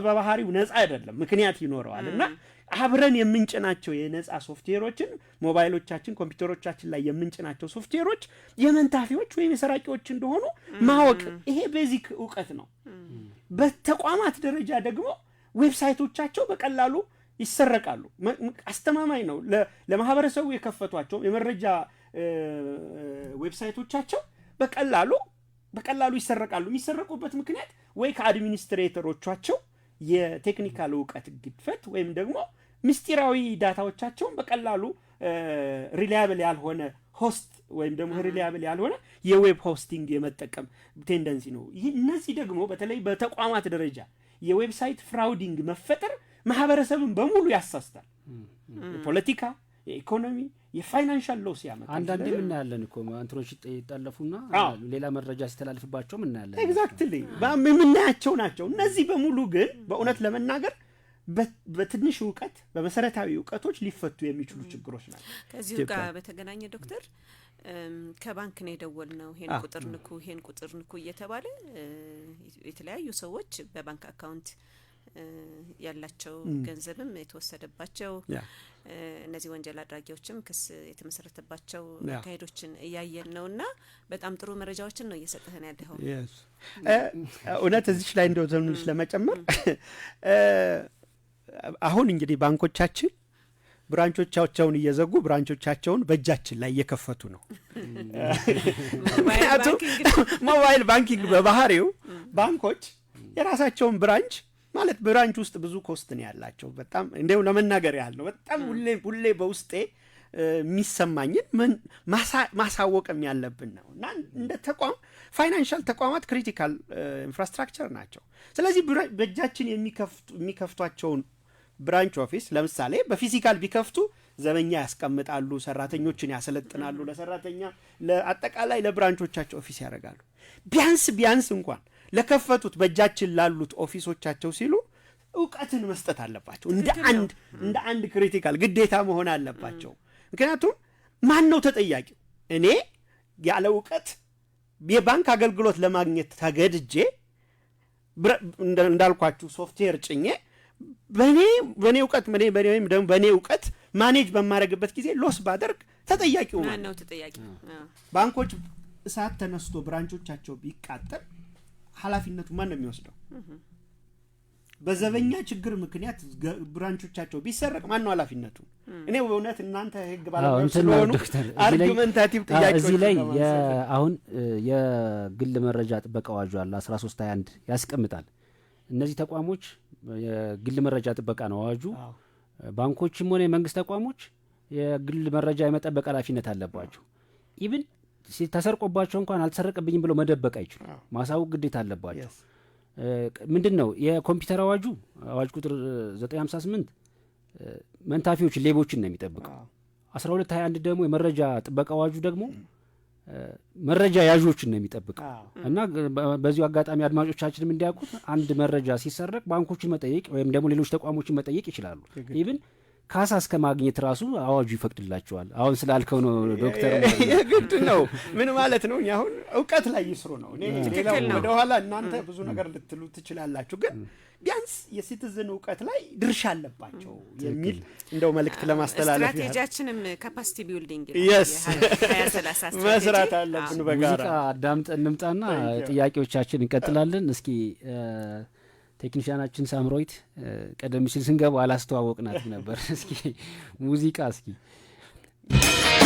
በባህሪው ነፃ አይደለም፣ ምክንያት ይኖረዋል። እና አብረን የምንጭናቸው የነፃ ሶፍትዌሮችን፣ ሞባይሎቻችን፣ ኮምፒውተሮቻችን ላይ የምንጭናቸው ሶፍትዌሮች የመንታፊዎች ወይም የሰራቂዎች እንደሆኑ ማወቅ ይሄ basic እውቀት ነው። በተቋማት ደረጃ ደግሞ website ኦቻቸው በቀላሉ ይሰረቃሉ። አስተማማኝ ነው። ለማህበረሰቡ የከፈቷቸው የመረጃ website ኦቻቸው በቀላሉ ይሰረቃሉ። የሚሰረቁበት ምክንያት ወይ ከ administrator ኦቻቸው የ technical እውቀት ግድፈት ወይም ደግሞ ምስጢራዊ data ዎቻቸውን በቀላሉ reliable ያልሆነ host ወይም ደግሞ reliable ያልሆነ የ web hosting የመጠቀም tendency ነው። እነዚህ ደግሞ በተለይ በተቋማት ደረጃ የ website frauding መፈጠር ማህበረሰብን በሙሉ ያሳስታል። የፖለቲካ፣ የኢኮኖሚ፣ የ financial loss ያመጣል። አንዳንዴ የምናያለን እኮ እንትኖች ይጠለፉና ሌላ መረጃ ሲተላልፍባቸውም እናያለን። Exactly፣ የምናያቸው ናቸው። እነዚህ በሙሉ ግን በእውነት ለመናገር በትንሽ እውቀት፣ በመሰረታዊ እውቀቶች ሊፈቱ የሚችሉ ችግሮች ናቸው። ከዚሁ ጋር በተገናኘ ዶክተር፣ ከባንክ ነው የደወልነው፣ ይሄን ቁጥር ንኩ፣ ይሄን ቁጥር ንኩ እየተባለ የተለያዩ ሰዎች በባንክ account ያላቸው ገንዘብም የተወሰደባቸው፣ እነዚህ ወንጀል አድራጊዎችም ክስ የተመሰረተባቸው አካሄዶችን እያየን ነው። እና በጣም ጥሩ መረጃዎችን ነው እየሰጠህን ያለኸው። እውነት እዚች ላይ እንደው ትንሽ ለመጨመር፣ አሁን እንግዲህ ባንኮቻችን branch ኦቻቸውን እየዘጉ branch ኦቻቸውን በእጃችን ላይ እየከፈቱ ነው። ምክንያቱም mobile banking በባህሪው ባንኮች የራሳቸውን branch ማለት branch ውስጥ ብዙ cost ነው ያላቸው። በጣም እንዲያው ለመናገር ያህል ነው። በጣም ሁሌ ሁሌ በውስጤ የሚሰማኝን ማሳወቅም ያለብን ነው። እና እንደ ተቋም financial ተቋማት critical infrastructure ናቸው። ስለዚህ በእጃችን የሚከፍቷቸውን branch office ለምሳሌ በ physical ቢከፍቱ ዘበኛ ያስቀምጣሉ፣ ሰራተኞችን ያሰለጥናሉ፣ ለሰራተኛ ለአጠቃላይ ለ branch ኦቻቸው office ያደርጋሉ። ቢያንስ ቢያንስ እንኳን ለከፈቱት በእጃችን ላሉት office ኦቻቸው ሲሉ እውቀትን መስጠት አለባቸው። እንደ አንድ critical ግዴታ መሆን አለባቸው። ምክንያቱም ማን ነው ተጠያቂው? እኔ ያለ እውቀት የባንክ አገልግሎት ለማግኘት ተገድጄ እንዳልኳችሁ ሶፍትዌር ጭኜ በእኔ እውቀት ወይም ደግሞ በእኔ እውቀት manage በማደርግበት ጊዜ loss ባደርግ ተጠያቂው ማን ነው? ተጠያቂ ባንኮች እሳት ተነስቶ branch ኦቻቸው ቢቃጠል ኃላፊነቱ ማን ነው የሚወስደው? በዘበኛ ችግር ምክንያት branch ኦቻቸው ቢሰረቅ ማን ነው ኃላፊነቱ? እኔ በእውነት እናንተ ህግ ባለሙያዎች እንትን ነው ስለሆኑ ዶክተር፣ እዚህ ላይ argumentative ጥያቄዎች እዚህ ላይ አሁን የግል መረጃ ጥበቃ አዋጁ አለ፣ 1321 ያስቀምጣል። እነዚህ ተቋሞች የግል መረጃ ጥበቃ ነው አዋጁ። ባንኮችም ሆነ የመንግስት ተቋሞች የግል መረጃ የመጠበቅ ኃላፊነት አለባቸው። Even ተሰርቆባቸው እንኳን አልተሰረቀብኝም ብለው መደበቅ አይችሉም። ማሳወቅ ግዴታ አለባቸው። ምንድን ነው የኮምፒውተር አዋጁ አዋጅ ቁጥር 958 መንታፊዎችን፣ ሌቦችን ነው የሚጠብቀው። 1221 ደግሞ የመረጃ ጥበቃ አዋጁ ደግሞ መረጃ ያዦችን ነው የሚጠብቀው። እና በዚሁ አጋጣሚ አድማጮቻችንም እንዲያውቁት አንድ መረጃ ሲሰረቅ ባንኮችን መጠየቅ ወይም ደግሞ ሌሎች ተቋሞችን መጠየቅ ይችላሉ። Even ካሳ እስከ ማግኘት ራሱ አዋጁ ይፈቅድላቸዋል። አሁን ስላልከው ነው ዶክተር። የግድ ነው። ምን ማለት ነው? እኛ አሁን እውቀት ላይ ይስሩ ነው። እኔ ሌላው ትክክል ነው። ወደኋላ እናንተ ብዙ ነገር ልትሉ ትችላላችሁ፣ ግን ቢያንስ የ citizen እውቀት ላይ ድርሻ አለባቸው የሚል እንደው መልእክት ለማስተላለፍ ያህል። ስትራቴጂያችንም capacity building 2030 ስትራቴጂ መስራት አለብን በጋራ። ሙዚቃ አዳምጠን እንምጣና Thank you. ጥያቄዎቻችን እንቀጥላለን። እስኪ ቴክኒሽያናችን ሳምሮይት፣ ቀደም ሲል ስንገባ አላስተዋወቅናትም ነበር። እስኪ ሙዚቃ እስኪ። Thank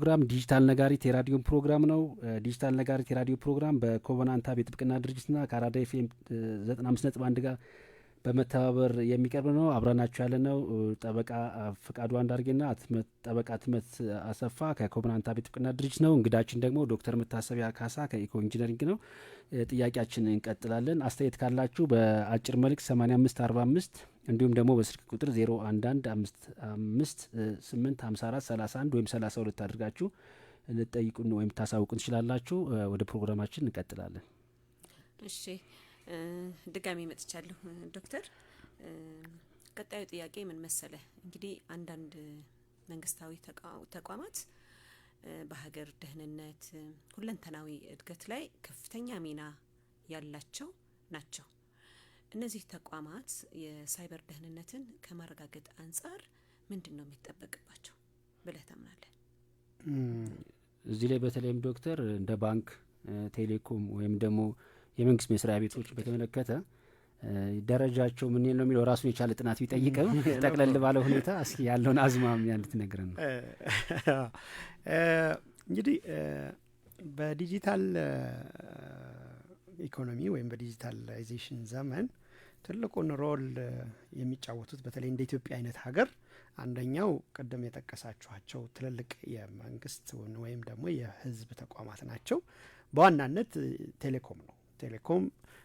ፕሮግራም ዲጂታል ነጋሪት የራዲዮ ፕሮግራም ነው። ዲጂታል ነጋሪት የራዲዮ ፕሮግራም በኮቨናንት ሀብ የጥብቅና ድርጅትና ከአራዳ ኤፍኤም 95.1 ጋር በመተባበር የሚቀርብ ነው። አብረናችሁ ያለነው ጠበቃ ፍቃዱ አንዳርጌና ጠበቃ ህትመት አሰፋ ከኮቨናንት ሀብ የጥብቅና ድርጅት ነው። እንግዳችን ደግሞ ዶክተር መታሰቢያ ካሳ ከኢኮ ኢንጂነሪንግ ነው። ጥያቄያችን እንቀጥላለን። አስተያየት ካላችሁ በአጭር መልእክት 8545 እንዲሁም ደግሞ በስልክ ቁጥር 011 55 8 54 31 ወይም 32 አድርጋችሁ ልትጠይቁን ወይም ታሳውቁን ትችላላችሁ። ወደ ፕሮግራማችን እንቀጥላለን። እሺ፣ ድጋሚ መጥቻለሁ ዶክተር። ቀጣዩ ጥያቄ ምን መሰለ? እንግዲህ አንዳንድ መንግስታዊ ተቋማት በሀገር ደህንነት፣ ሁለንተናዊ እድገት ላይ ከፍተኛ ሚና ያላቸው ናቸው። እነዚህ ተቋማት የሳይበር ደህንነትን ከማረጋገጥ አንጻር ምንድን ነው የሚጠበቅባቸው ብለህ ታምናለህ? እዚህ ላይ በተለይም ዶክተር እንደ ባንክ፣ ቴሌኮም ወይም ደግሞ የመንግስት መስሪያ ቤቶች በተመለከተ ደረጃቸው ምን ነው የሚለው ራሱን የቻለ ጥናት ቢጠይቅም ጠቅለል ባለ ሁኔታ እስኪ ያለውን አዝማሚያ እንድትነግረን ነው። እንግዲህ በዲጂታል ኢኮኖሚ ወይም በ digitalization ዘመን ትልቁን role የሚጫወቱት በተለይ እንደ ኢትዮጵያ አይነት ሀገር አንደኛው ቅድም የጠቀሳችኋቸው ትልልቅ የመንግስት ወይም ደግሞ የህዝብ ተቋማት ናቸው። በዋናነት ቴሌኮም ነው። ቴሌኮም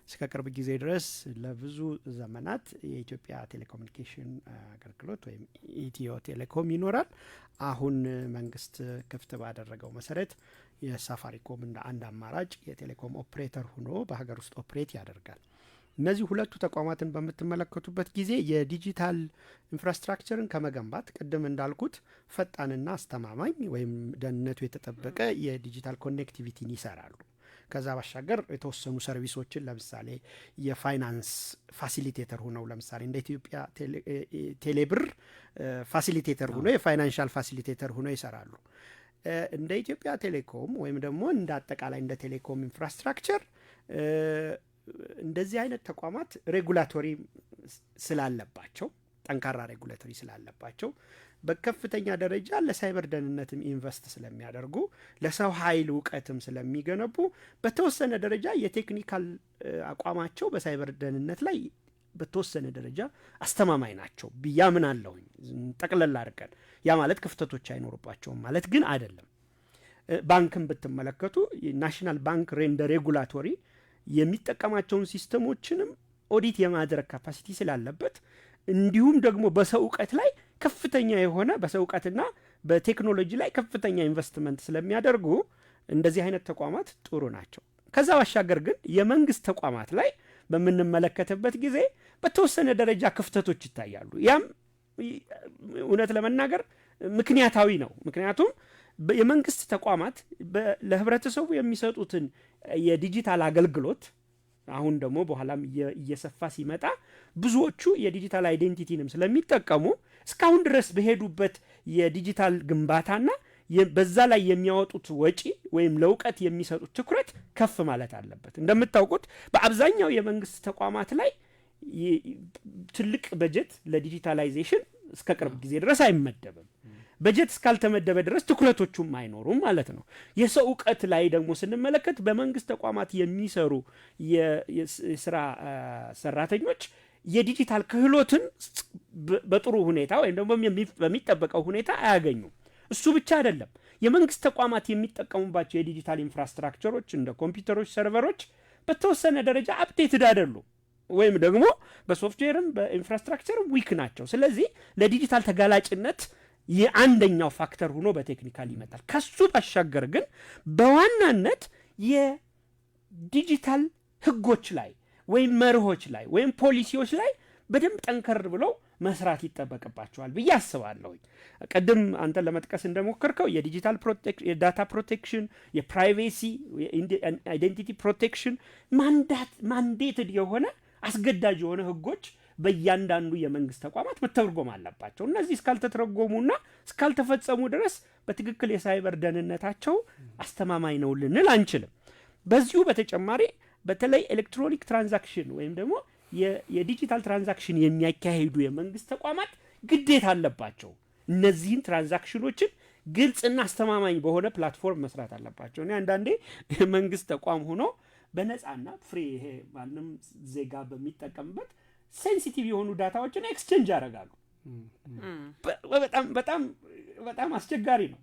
እስከ ቅርብ ጊዜ ድረስ ለብዙ ዘመናት የኢትዮጵያ ቴሌኮሙኒኬሽን አገልግሎት ወይም ኢትዮ ቴሌኮም ይኖራል። አሁን መንግስት ክፍት ባደረገው መሰረት የሳፋሪኮም እንደ አንድ አማራጭ የቴሌኮም ኦፕሬተር ሆኖ በሀገር ውስጥ operate ያደርጋል። እነዚህ ሁለቱ ተቋማትን በምትመለከቱበት ጊዜ የ digital infrastructure ን ከመገንባት ቅድም እንዳልኩት ፈጣንና አስተማማኝ ወይም ደህንነቱ የተጠበቀ የ digital connectivity ን ይሰራሉ። ከዛ ባሻገር የተወሰኑ service ኦችን፣ ለምሳሌ የ finance facilitator ሆነው፣ ለምሳሌ እንደ ኢትዮጵያ ቴሌብር facilitator ሆኖ፣ የ financial facilitator ሆነው ይሰራሉ። እንደ ኢትዮጵያ ቴሌኮም ወይም ደግሞ እንደ አጠቃላይ እንደ ቴሌኮም infrastructure እንደዚህ አይነት ተቋማት regulatory ስላለባቸው፣ ጠንካራ regulatory ስላለባቸው፣ በከፍተኛ ደረጃ ለሳይበር ደህንነትም invest ስለሚያደርጉ፣ ለሰው ኃይል እውቀትም ስለሚገነቡ በተወሰነ ደረጃ የ technical አቋማቸው በሳይበር ደህንነት ላይ በተወሰነ ደረጃ አስተማማኝ ናቸው ብዬ አምናለሁኝ። ጠቅለል አድርገን ያ ማለት ክፍተቶች አይኖርባቸውም ማለት ግን አይደለም። ባንክን ብትመለከቱ National Bank እንደ regulatory የሚጠቀማቸውን system ኦችንም ኦዲት የማድረግ capacity ስላለበት፣ እንዲሁም ደግሞ በሰው እውቀት ላይ ከፍተኛ የሆነ፣ በሰው እውቀትና በቴክኖሎጂ ላይ ከፍተኛ ኢንቨስትመንት ስለሚያደርጉ እንደዚህ አይነት ተቋማት ጥሩ ናቸው። ከዛ ባሻገር ግን የመንግስት ተቋማት ላይ በምንመለከትበት ጊዜ በተወሰነ ደረጃ ክፍተቶች ይታያሉ። ያም እውነት ለመናገር ምክንያታዊ ነው። ምክንያቱም የመንግስት ተቋማት ለህብረተሰቡ የሚሰጡትን የዲጂታል አገልግሎት አሁን ደግሞ በኋላም እየሰፋ ሲመጣ ብዙዎቹ የ digital identity ንም ስለሚጠቀሙ እስካሁን ድረስ በሄዱበት የዲጂታል ግንባታና በዛ ላይ የሚያወጡት ወጪ ወይም ለእውቀት የሚሰጡት ትኩረት ከፍ ማለት አለበት። እንደምታውቁት በአብዛኛው የመንግስት ተቋማት ላይ ትልቅ በጀት ለ digitalization እስከ ቅርብ ጊዜ ድረስ አይመደብም። በጀት እስካልተመደበ ድረስ ትኩረቶቹም አይኖሩም ማለት ነው። የሰው እውቀት ላይ ደግሞ ስንመለከት በመንግስት ተቋማት የሚሰሩ የስራ ሰራተኞች የዲጂታል ክህሎትን በጥሩ ሁኔታ ወይም ደግሞ በሚጠበቀው ሁኔታ አያገኙም። እሱ ብቻ አይደለም። የመንግስት ተቋማት የሚጠቀሙባቸው የ digital infrastructure ኦች እንደ ኮምፒውተሮች፣ server ኦች በተወሰነ ደረጃ updated አይደሉም ወይም ደግሞ በሶፍትዌርም በ infrastructure ም weak ናቸው። ስለዚህ ለዲጂታል ተጋላጭነት የአንደኛው factor ሆኖ በ technical ይመጣል። ከሱ ባሻገር ግን በዋናነት የዲጂታል ህጎች ላይ ወይም መርሆች ላይ ወይም ፖሊሲዎች ላይ በደንብ ጠንከር ብለው መስራት ይጠበቅባቸዋል ብዬ አስባለሁኝ። ቅድም አንተን ለመጥቀስ እንደሞከርከው የ digital የ data protection፣ የ privacy፣ የ identity protection mandated የሆነ፣ አስገዳጅ የሆነ ህጎች በእያንዳንዱ የመንግስት ተቋማት መተርጎም አለባቸው። እነዚህ እስካልተተረጎሙና እስካልተፈጸሙ ድረስ በትክክል የሳይበር ደህንነታቸው አስተማማኝ ነው ልንል አንችልም። በዚሁ በተጨማሪ በተለይ electronic transaction ወይም ደግሞ የ digital transaction የሚያካሂዱ የመንግስት ተቋማት ግዴታ አለባቸው። እነዚህን transaction ኦችን ግልጽና አስተማማኝ በሆነ platform መስራት አለባቸው። እኔ አንዳንዴ የመንግስት ተቋም ሆኖ በነፃና free፣ ይሄ ማንም ዜጋ በሚጠቀምበት sensitive የሆኑ data ዎችን exchange ያደርጋሉ። በጣም በጣም በጣም አስቸጋሪ ነው።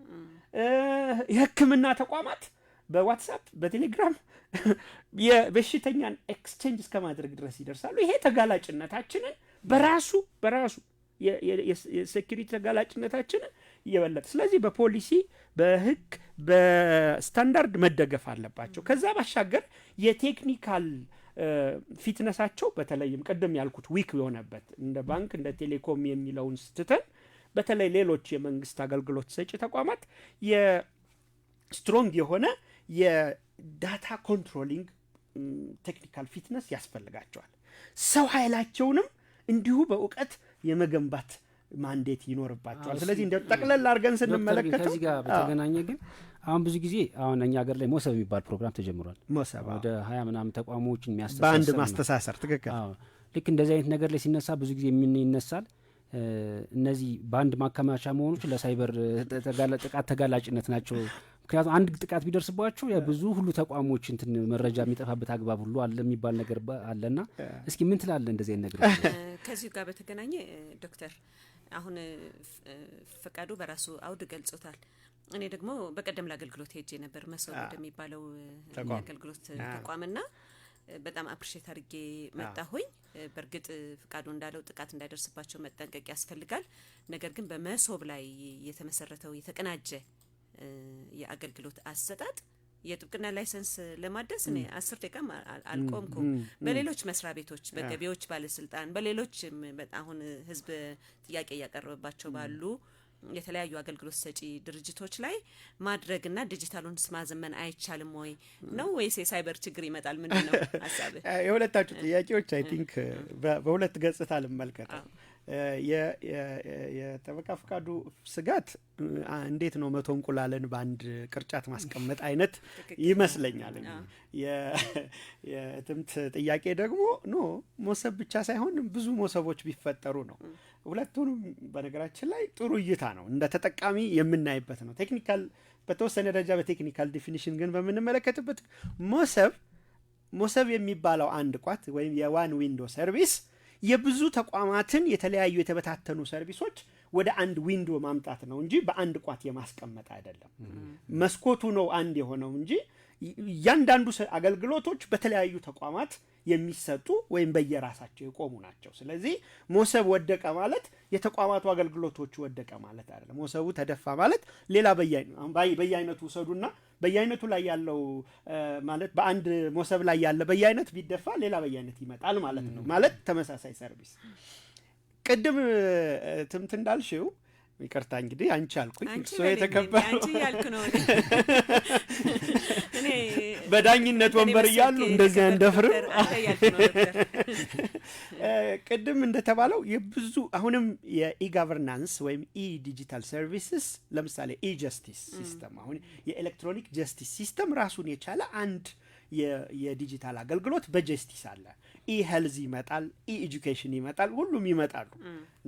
የሕክምና ተቋማት በ WhatsApp፣ በቴሌግራም የበሽተኛን exchange እስከ ማድረግ ድረስ ይደርሳሉ። ይሄ ተጋላጭነታችንን በራሱ የ security ተጋላጭነታችንን እየበለጠ፣ ስለዚህ በፖሊሲ፣ በህግ፣ በስታንዳርድ መደገፍ አለባቸው። ከዛ ባሻገር የ technical fitness ኣቸው በተለይም ቅድም ያልኩት weak የሆነበት እንደ ባንክ፣ እንደ ቴሌኮም የሚለውን ስትተን በተለይ ሌሎች የመንግስት አገልግሎት ሰጪ ተቋማት የ strong የሆነ የ data controlling technical fitness ያስፈልጋቸዋል። ሰው ኃይላቸውንም እንዲሁ በእውቀት የመገንባት mandate ይኖርባቸዋል። ስለዚህ እንደ ጠቅለል አድርገን ስንመለከተው ከዚህ ጋር በተገናኘ ግን አሁን ብዙ ጊዜ አሁን እኛ ሀገር ላይ ሞሰብ የሚባል ፕሮግራም ተጀምሯል። ሞሰብ ወደ 20 ምናምን ተቋሞችን የሚያስተሳስር በአንድ ማስተሳሰር፣ ትክክል። ልክ እንደዚህ አይነት ነገር ላይ ሲነሳ ብዙ ጊዜ ምን ይነሳል? እነዚህ በአንድ ማከማቻ መሆኖች ለሳይበር ጥቃት ተጋላጭነት ናቸው። ምክንያቱም አንድ ጥቃት ቢደርስባቸው ብዙ ሁሉ ተቋሞች እንትን መረጃ የሚጠፋበት አግባብ ሁሉ አለ የሚባል ነገር አለና እስኪ ምን ትላለህ እንደዚህ አይነት ነገር? ከዚሁ ጋር በተገናኘ ዶክተር፣ አሁን ፈቃዱ በራሱ አውድ ገልጾታል። እኔ ደግሞ በቀደም ለአገልግሎት ሄጄ ነበር መሶብ ወደሚባለው የአገልግሎት ተቋምና በጣም appreciate አድርጌ መጣሁኝ። በእርግጥ ፍቃዱ እንዳለው ጥቃት እንዳይደርስባቸው መጠንቀቅ ያስፈልጋል። ነገር ግን በመሶብ ላይ የተመሰረተው የተቀናጀ የአገልግሎት አሰጣጥ የጥብቅና license ለማደስ እኔ 10 ደቂቃም አልቆምኩም። በሌሎች መስሪያ ቤቶች፣ በገቢዎች ባለስልጣን፣ በሌሎች አሁን ህዝብ ጥያቄ እያቀረበባቸው ባሉ የተለያዩ አገልግሎት ሰጪ ድርጅቶች ላይ ማድረግና ዲጂታሉን ማዘመን አይቻልም ወይ ነው ወይስ የሳይበር ችግር ይመጣል? ምንድን ነው ሀሳብህ? የሁለታችሁ ጥያቄዎች I think በሁለት ገጽታ ልመልከተው። የጠበቃ ፍቃዱ ስጋት እንዴት ነው 100 እንቁላልን በአንድ ቅርጫት ማስቀመጥ አይነት ይመስለኛል። የትምት ጥያቄ ደግሞ no፣ ሞሰብ ብቻ ሳይሆን ብዙ ሞሰቦች ቢፈጠሩ ነው። ሁለቱንም በነገራችን ላይ ጥሩ እይታ ነው፣ እንደ ተጠቃሚ የምናይበት ነው። Technical በተወሰነ ደረጃ በ technical definition ግን በምንመለከትበት ሞሰብ የሚባለው አንድ ቋት ወይም የ one window service የብዙ ተቋማትን የተለያዩ የተበታተኑ service ኦች ወደ አንድ window ማምጣት ነው እንጂ በአንድ ቋት የማስቀመጥ አይደለም። መስኮቱ ነው አንድ የሆነው እንጂ እያንዳንዱ አገልግሎቶች በተለያዩ ተቋማት የሚሰጡ ወይም በየራሳቸው የቆሙ ናቸው። ስለዚህ ሞሰብ ወደቀ ማለት የተቋማቱ አገልግሎቶች ወደቀ ማለት አይደለም። ሞሰቡ ተደፋ ማለት ሌላ በየአይነቱ ውሰዱና በየአይነቱ ላይ ያለው ማለት በአንድ ሞሰብ ላይ ያለ በየአይነት ቢደፋ ሌላ በየአይነት ይመጣል ማለት ነው። ማለት ተመሳሳይ service። ቅድም ትምት እንዳልሽው፣ ይቅርታ እንግዲህ አንቺ አልኩኝ፣ እርስዎ የተከበሩ አንቺ እያልኩ ነው። እኔ በዳኝነት ወንበር እያሉ እንደዚህ አንደፍርም። ቅድም እንደተባለው የብዙ አሁንም የ e-governance ወይም e-digital services ለምሳሌ e-justice system፣ አሁን የ electronic justice system ራሱን የቻለ አንድ የዲጂታል አገልግሎት በ justice አለ። e-health ይመጣል፣ e-education ይመጣል፣ ሁሉም ይመጣሉ።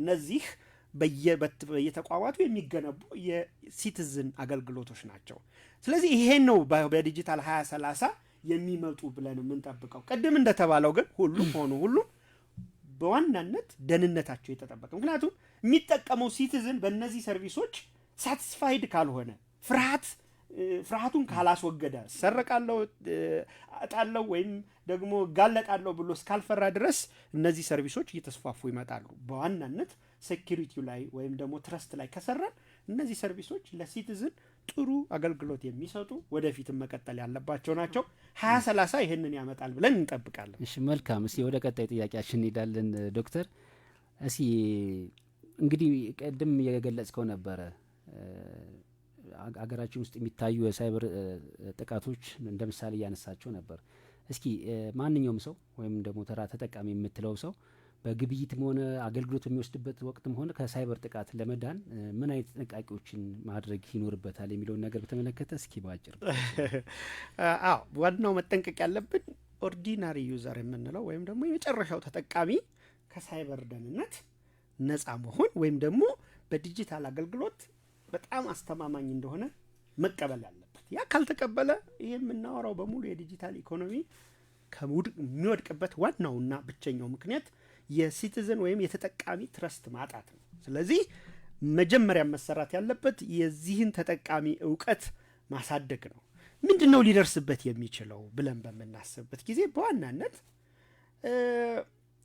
እነዚህ በየተቋማቱ የሚገነቡ የ citizen አገልግሎቶች ናቸው። ስለዚህ ይሄን ነው በዲጂታል 2030 የሚመጡ ብለን የምንጠብቀው። ቅድም እንደተባለው ግን ሁሉም ሆኑ ሁሉም በዋናነት ደህንነታቸው የተጠበቀ፣ ምክንያቱም የሚጠቀመው citizen በእነዚህ service ኦች satisfied ካልሆነ፣ ፍርሃቱን ካላስወገደ፣ እሰረቃለሁ፣ እጣለሁ ወይም ደግሞ እጋለጣለሁ ብሎ እስካልፈራ ድረስ እነዚህ service ኦች እየተስፋፉ ይመጣሉ። በዋናነት security ው ላይ ወይም ደግሞ trust ላይ ከሰራን እነዚህ service ኦች ለ citizen ጥሩ አገልግሎት የሚሰጡ ወደፊትም መቀጠል ያለባቸው ናቸው። 2030 ይህንን ያመጣል ብለን እንጠብቃለን። እሺ መልካም። እስኪ ወደ ቀጣይ ጥያቄያችን እንሄዳለን። ዶክተር፣ እስኪ እንግዲህ ቅድም የገለጽከው ነበረ፣ አገራችን ውስጥ የሚታዩ የሳይበር ጥቃቶች እንደ ምሳሌ እያነሳቸው ነበር። እስኪ ማንኛውም ሰው ወይም ደግሞ ተራ ተጠቃሚ የምትለው ሰው በግብይትም ሆነ አገልግሎት በሚወስድበት ወቅትም ሆነ ከሳይበር ጥቃት ለመዳን ምን አይነት ጥንቃቄዎችን ማድረግ ይኖርበታል የሚለውን ነገር በተመለከተ እስኪ በአጭር። አዎ፣ ዋናው መጠንቀቅ ያለብን ordinary user የምንለው ወይም ደግሞ የመጨረሻው ተጠቃሚ ከሳይበር ደህንነት ነፃ መሆን ወይም ደግሞ በዲጂታል አገልግሎት በጣም አስተማማኝ እንደሆነ መቀበል አለበት። ያ ካልተቀበለ ይህ የምናወራው በሙሉ የዲጂታል ኢኮኖሚ የሚወድቅበት ዋናውና ብቸኛው ምክንያት የ citizen ወይም የተጠቃሚ trust ማጣት ነው። ስለዚህ መጀመሪያ መሰራት ያለበት የዚህን ተጠቃሚ እውቀት ማሳደግ ነው። ምንድን ነው ሊደርስበት የሚችለው ብለን በምናስብበት ጊዜ በዋናነት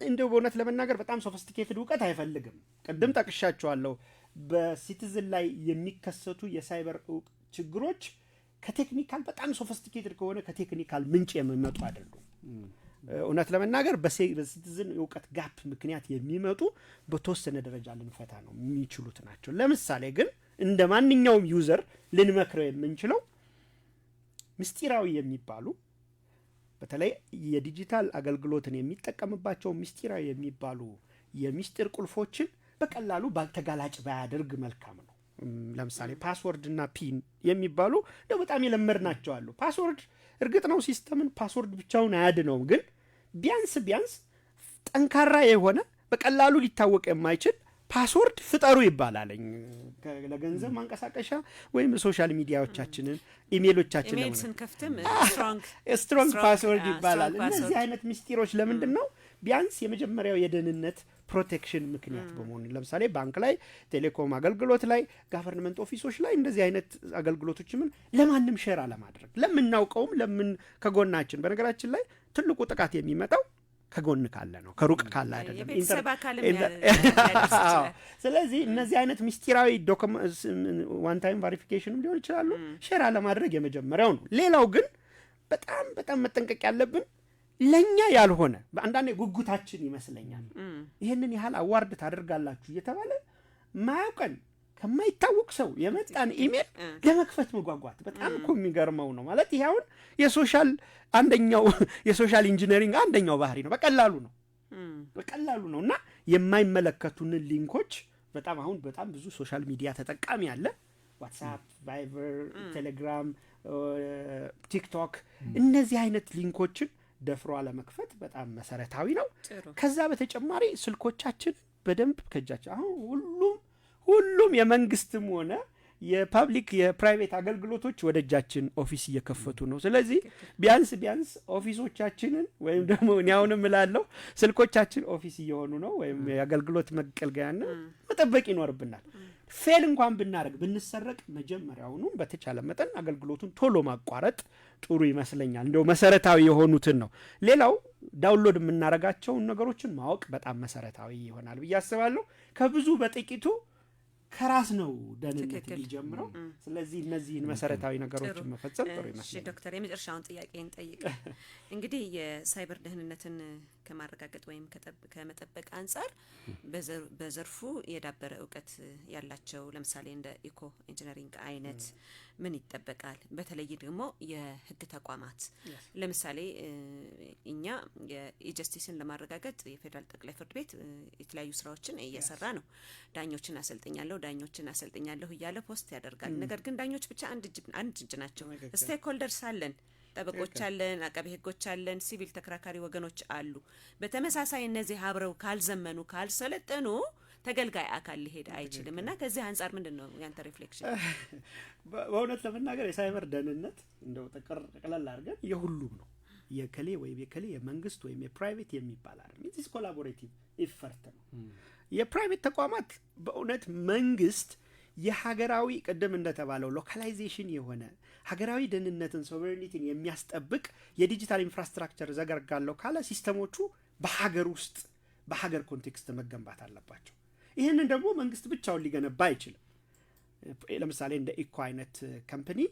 እንደው በእውነት ለመናገር በጣም sophisticated እውቀት አይፈልግም። ቅድም ጠቅሻቸዋለሁ። በ citizen ላይ የሚከሰቱ የሳይበር ችግሮች ከ technical፣ በጣም sophisticated ከሆነ ከ technical ምንጭ የሚመጡ አይደሉም። እውነት ለመናገር በ citizen እውቀት gap ምክንያት የሚመጡ፣ በተወሰነ ደረጃ ልንፈታ ነው የሚችሉት ናቸው። ለምሳሌ ግን እንደ ማንኛውም user ልንመክረው የምንችለው ምስጢራዊ የሚባሉ፣ በተለይ የዲጂታል አገልግሎትን የሚጠቀምባቸው ምስጢራዊ የሚባሉ የሚስጢር ቁልፎችን በቀላሉ ተጋላጭ ባያደርግ መልካም ነው። ለምሳሌ password እና PIN የሚባሉ እንደው በጣም የለመድናቸው አሉ። Password እርግጥ ነው system ን password ብቻውን አያድነውም፣ ግን ቢያንስ ቢያንስ ጠንካራ የሆነ፣ በቀላሉ ሊታወቅ የማይችል password ፍጠሩ ይባላል። ለገንዘብ ማንቀሳቀሻ ወይም social media ዎቻችንን፣ ኢሜሎቻችንን ኢሜል ስንከፍትም strong password ይባላል። እነዚህ አይነት ምስጢሮች ለምንድን ነው? ቢያንስ የመጀመሪያው የደህንነት protection ምክንያት በመሆኑ፣ ለምሳሌ ባንክ ላይ፣ ቴሌኮም አገልግሎት ላይ፣ government office ኦች ላይ እንደዚህ አይነት አገልግሎቶች ምን ለማንም share አለማድረግ፣ ለምናውቀውም ለምን ከጎናችን። በነገራችን ላይ ትልቁ ጥቃት የሚመጣው ከጎን ካለ ነው፣ ከሩቅ ካለ አይደለም። የቤተሰብ አካልም ሊያደርስ ይችላል። ስለዚህ እነዚህ አይነት ምስጢራዊ one time verification ም ሊሆን ይችላሉ፣ share አለማድረግ የመጀመሪያው ነው። ሌላው ግን በጣም በጣም መጠንቀቅ ያለብን ለእኛ ያልሆነ፣ በአንዳንዴ ጉጉታችን ይመስለኛል፣ ይህንን ያህል award ታደርጋላችሁ እየተባለ ማያውቀን ከማይታወቅ ሰው የመጣን ኢሜል ለመክፈት መጓጓት በጣም እኮ የሚገርመው ነው። ማለት ይሄ አሁን የ social አንደኛው የ social engineering አንደኛው ባህሪ ነው። በቀላሉ ነው እና የማይመለከቱንን link ኦች በጣም አሁን በጣም ብዙ social media ተጠቃሚ አለ። WhatsApp፣ Viber፣ Telegram፣ TikTok፣ እነዚህ አይነት link ኦችን ደፍሮ አለመክፈት በጣም መሰረታዊ ነው። ከዛ በተጨማሪ ስልኮቻችን በደንብ ከእጃችን፣ አሁን ሁሉም የመንግስትም ሆነ የ public የ private አገልግሎቶች ወደ እጃችን office እየከፈቱ ነው። ስለዚህ ቢያንስ ቢያንስ office ኦቻችንን ወይም ደግሞ እኔ አሁንም እላለሁ ስልኮቻችን office እየሆኑ ነው፣ ወይም የአገልግሎት መገልገያና መጠበቅ ይኖርብናል። Fail እንኳን ብናደርግ፣ ብንሰረቅ፣ መጀመሪያውኑ በተቻለ መጠን አገልግሎቱን ቶሎ ማቋረጥ ጥሩ ይመስለኛል። እንደው መሰረታዊ የሆኑትን ነው። ሌላው download የምናደርጋቸውን ነገሮችን ማወቅ በጣም መሰረታዊ ይሆናል ብዬ አስባለሁ። ከብዙ በጥቂቱ ከራስ ነው ደህንነት የሚጀምረው። ስለዚህ እነዚህን መሰረታዊ ነገሮችን መፈጸም ጥሩ ይመስለኛል። ዶክተር፣ የመጨረሻውን ጥያቄ እንጠይቅ። እንግዲህ የሳይበር ደህንነትን ከማረጋገጥ ወይም ከመጠበቅ አንጻር በዘርፉ የዳበረ እውቀት ያላቸው፣ ለምሳሌ እንደ Eco Engineering አይነት ምን ይጠበቃል? በተለይ ደግሞ የህግ ተቋማት፣ ለምሳሌ እኛ የ e-justice ን ለማረጋገጥ የፌዴራል ጠቅላይ ፍርድ ቤት የተለያዩ ስራዎችን እየሰራ ነው። ዳኞችን አሰልጥኛለሁ፣ ዳኞችን አሰልጥኛለሁ እያለ post ያደርጋል። ነገር ግን ዳኞች ብቻ አንድ እጅ ናቸው። Stakeholders አለን፣ ጠበቆች አለን፣ አቃቤ ህጎች አለን፣ ሲቪል ተከራካሪ ወገኖች አሉ። በተመሳሳይ እነዚህ አብረው ካልዘመኑ፣ ካልሰለጠኑ ተገልጋይ አካል ሊሄድ አይችልም። እና ከዚህ አንጻር ምንድን ነው ያንተ reflection? በእውነት ለመናገር የሳይበር ደህንነት እንደው ጠቅለል አድርገን የሁሉም ነው። የከሌ ወይም የከሌ፣ የመንግስት ወይም የ private የሚባል አይደለም። This collaborative effort ነው። የ private ተቋማት በእውነት መንግስት የሀገራዊ፣ ቅድም እንደተባለው localization የሆነ ሀገራዊ ደህንነትን፣ sovereignty ን የሚያስጠብቅ የ digital infrastructure ዘረጋለሁ ካለ system ኦቹ በሀገር ውስጥ፣ በሀገር context መገንባት አለባቸው። ይህንን ደግሞ መንግስት ብቻውን ሊገነባ አይችልም። ለምሳሌ እንደ Eco አይነት company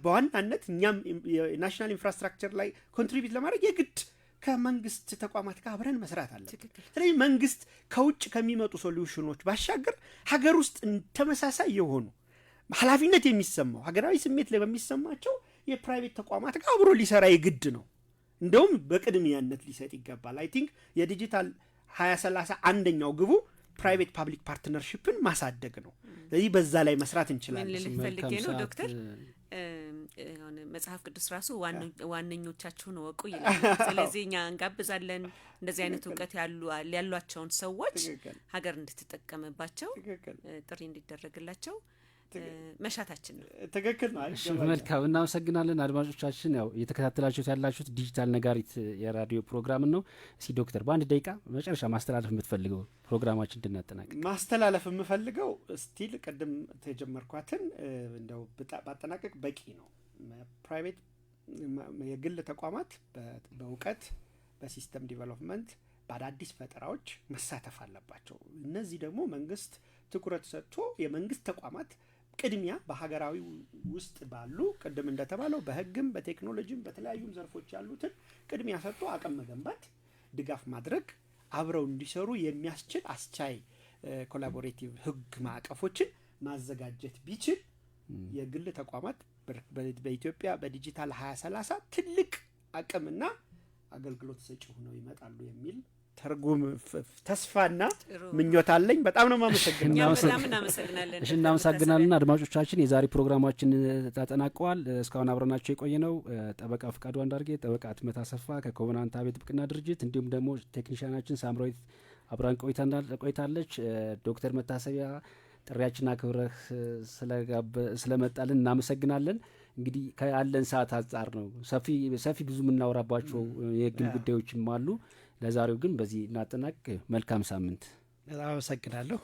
በዋናነት እኛም የ national infrastructure ላይ contribute ለማድረግ የግድ ከመንግስት ተቋማት ጋር አብረን መስራት አለብን። ስለዚህ መንግስት ከውጭ ከሚመጡ solution ኦች ባሻገር ሀገር ውስጥ ተመሳሳይ የሆኑ ኃላፊነት የሚሰማው፣ ሀገራዊ ስሜት ላይ በሚሰማቸው የ private ተቋማት ጋር አብሮ ሊሰራ የግድ ነው። እንደውም በቅድሚያነት ሊሰጥ ይገባል። I think የዲጂታል 2030 አንደኛው ግቡ private public partnership ን ማሳደግ ነው። ስለዚህ በዛ ላይ መስራት እንችላለን። ምን ልልህ ፈልጌ ነው ዶክተር፣ አሁን መጽሐፍ ቅዱስ ራሱ ዋነኞቻችሁን እወቁ ይላል። ስለዚህ እኛ እንጋብዛለን እንደዚህ አይነት እውቀት ያሏቸውን ሰዎች ሀገር እንድትጠቀምባቸው ጥሪ እንዲደረግላቸው። መሻታችን ነው። ትክክል ነው። መልካም፣ እናመሰግናለን። አድማጮቻችን፣ ያው እየተከታተላችሁት ያላችሁት ዲጂታል ነጋሪት የራዲዮ ፕሮግራምን ነው። እስኪ ዶክተር፣ በአንድ ደቂቃ መጨረሻ ማስተላለፍ የምትፈልገው፣ ፕሮግራማችን እንድናጠናቅቅ። ማስተላለፍ የምፈልገው still ቅድም የጀመርኳትን እንደው ባጠናቀቅ በቂ ነው። Private የግል ተቋማት በእውቀት፣ በ system development፣ በአዳዲስ ፈጠራዎች መሳተፍ አለባቸው። እነዚህ ደግሞ መንግስት ትኩረት ሰጥቶ የመንግስት ተቋማት ቅድሚያ በሀገራዊ ውስጥ ባሉ፣ ቅድም እንደተባለው በህግም፣ በቴክኖሎጂም፣ በተለያዩም ዘርፎች ያሉትን ቅድሚያ ሰጥቶ አቅም መገንባት፣ ድጋፍ ማድረግ፣ አብረው እንዲሰሩ የሚያስችል አስቻይ collaborative ህግ ማዕቀፎችን ማዘጋጀት ቢችል የግል ተቋማት በኢትዮጵያ በዲጂታል 2030 ትልቅ አቅምና አገልግሎት ሰጪ ሆነው ይመጣሉ የሚል ተርጉም ተስፋና ምኞት አለኝ። በጣም ነው የማመሰግነው። በጣም እናመሰግናለን። እሺ፣ እናመሰግናለን። አድማጮቻችን፣ የዛሬ ፕሮግራማችን ተጠናቀዋል። እስካሁን አብረናቸው የቆየ ነው ጠበቃ ፍቃዱ አንዳርጌ፣ ጠበቃ አትመት አሰፋ ከኮቨናንት አቤት ጥብቅና ድርጅት፣ እንዲሁም ደግሞ ቴክኒሻናችን ሳምራዊት አብራን ቆይታለች። ዶክተር መታሰቢያ፣ ጥሪያችን አክብረህ ስለመጣልን እናመሰግናለን። እንግዲህ ካለን ሰዓት አንጻር ነው፣ ሰፊ ሰፊ ብዙ የምናወራባቸው የህግም ጉዳዮችም አሉ። ለዛሬው ግን በዚህ እናጠናቅ። መልካም ሳምንት። በጣም አመሰግናለሁ።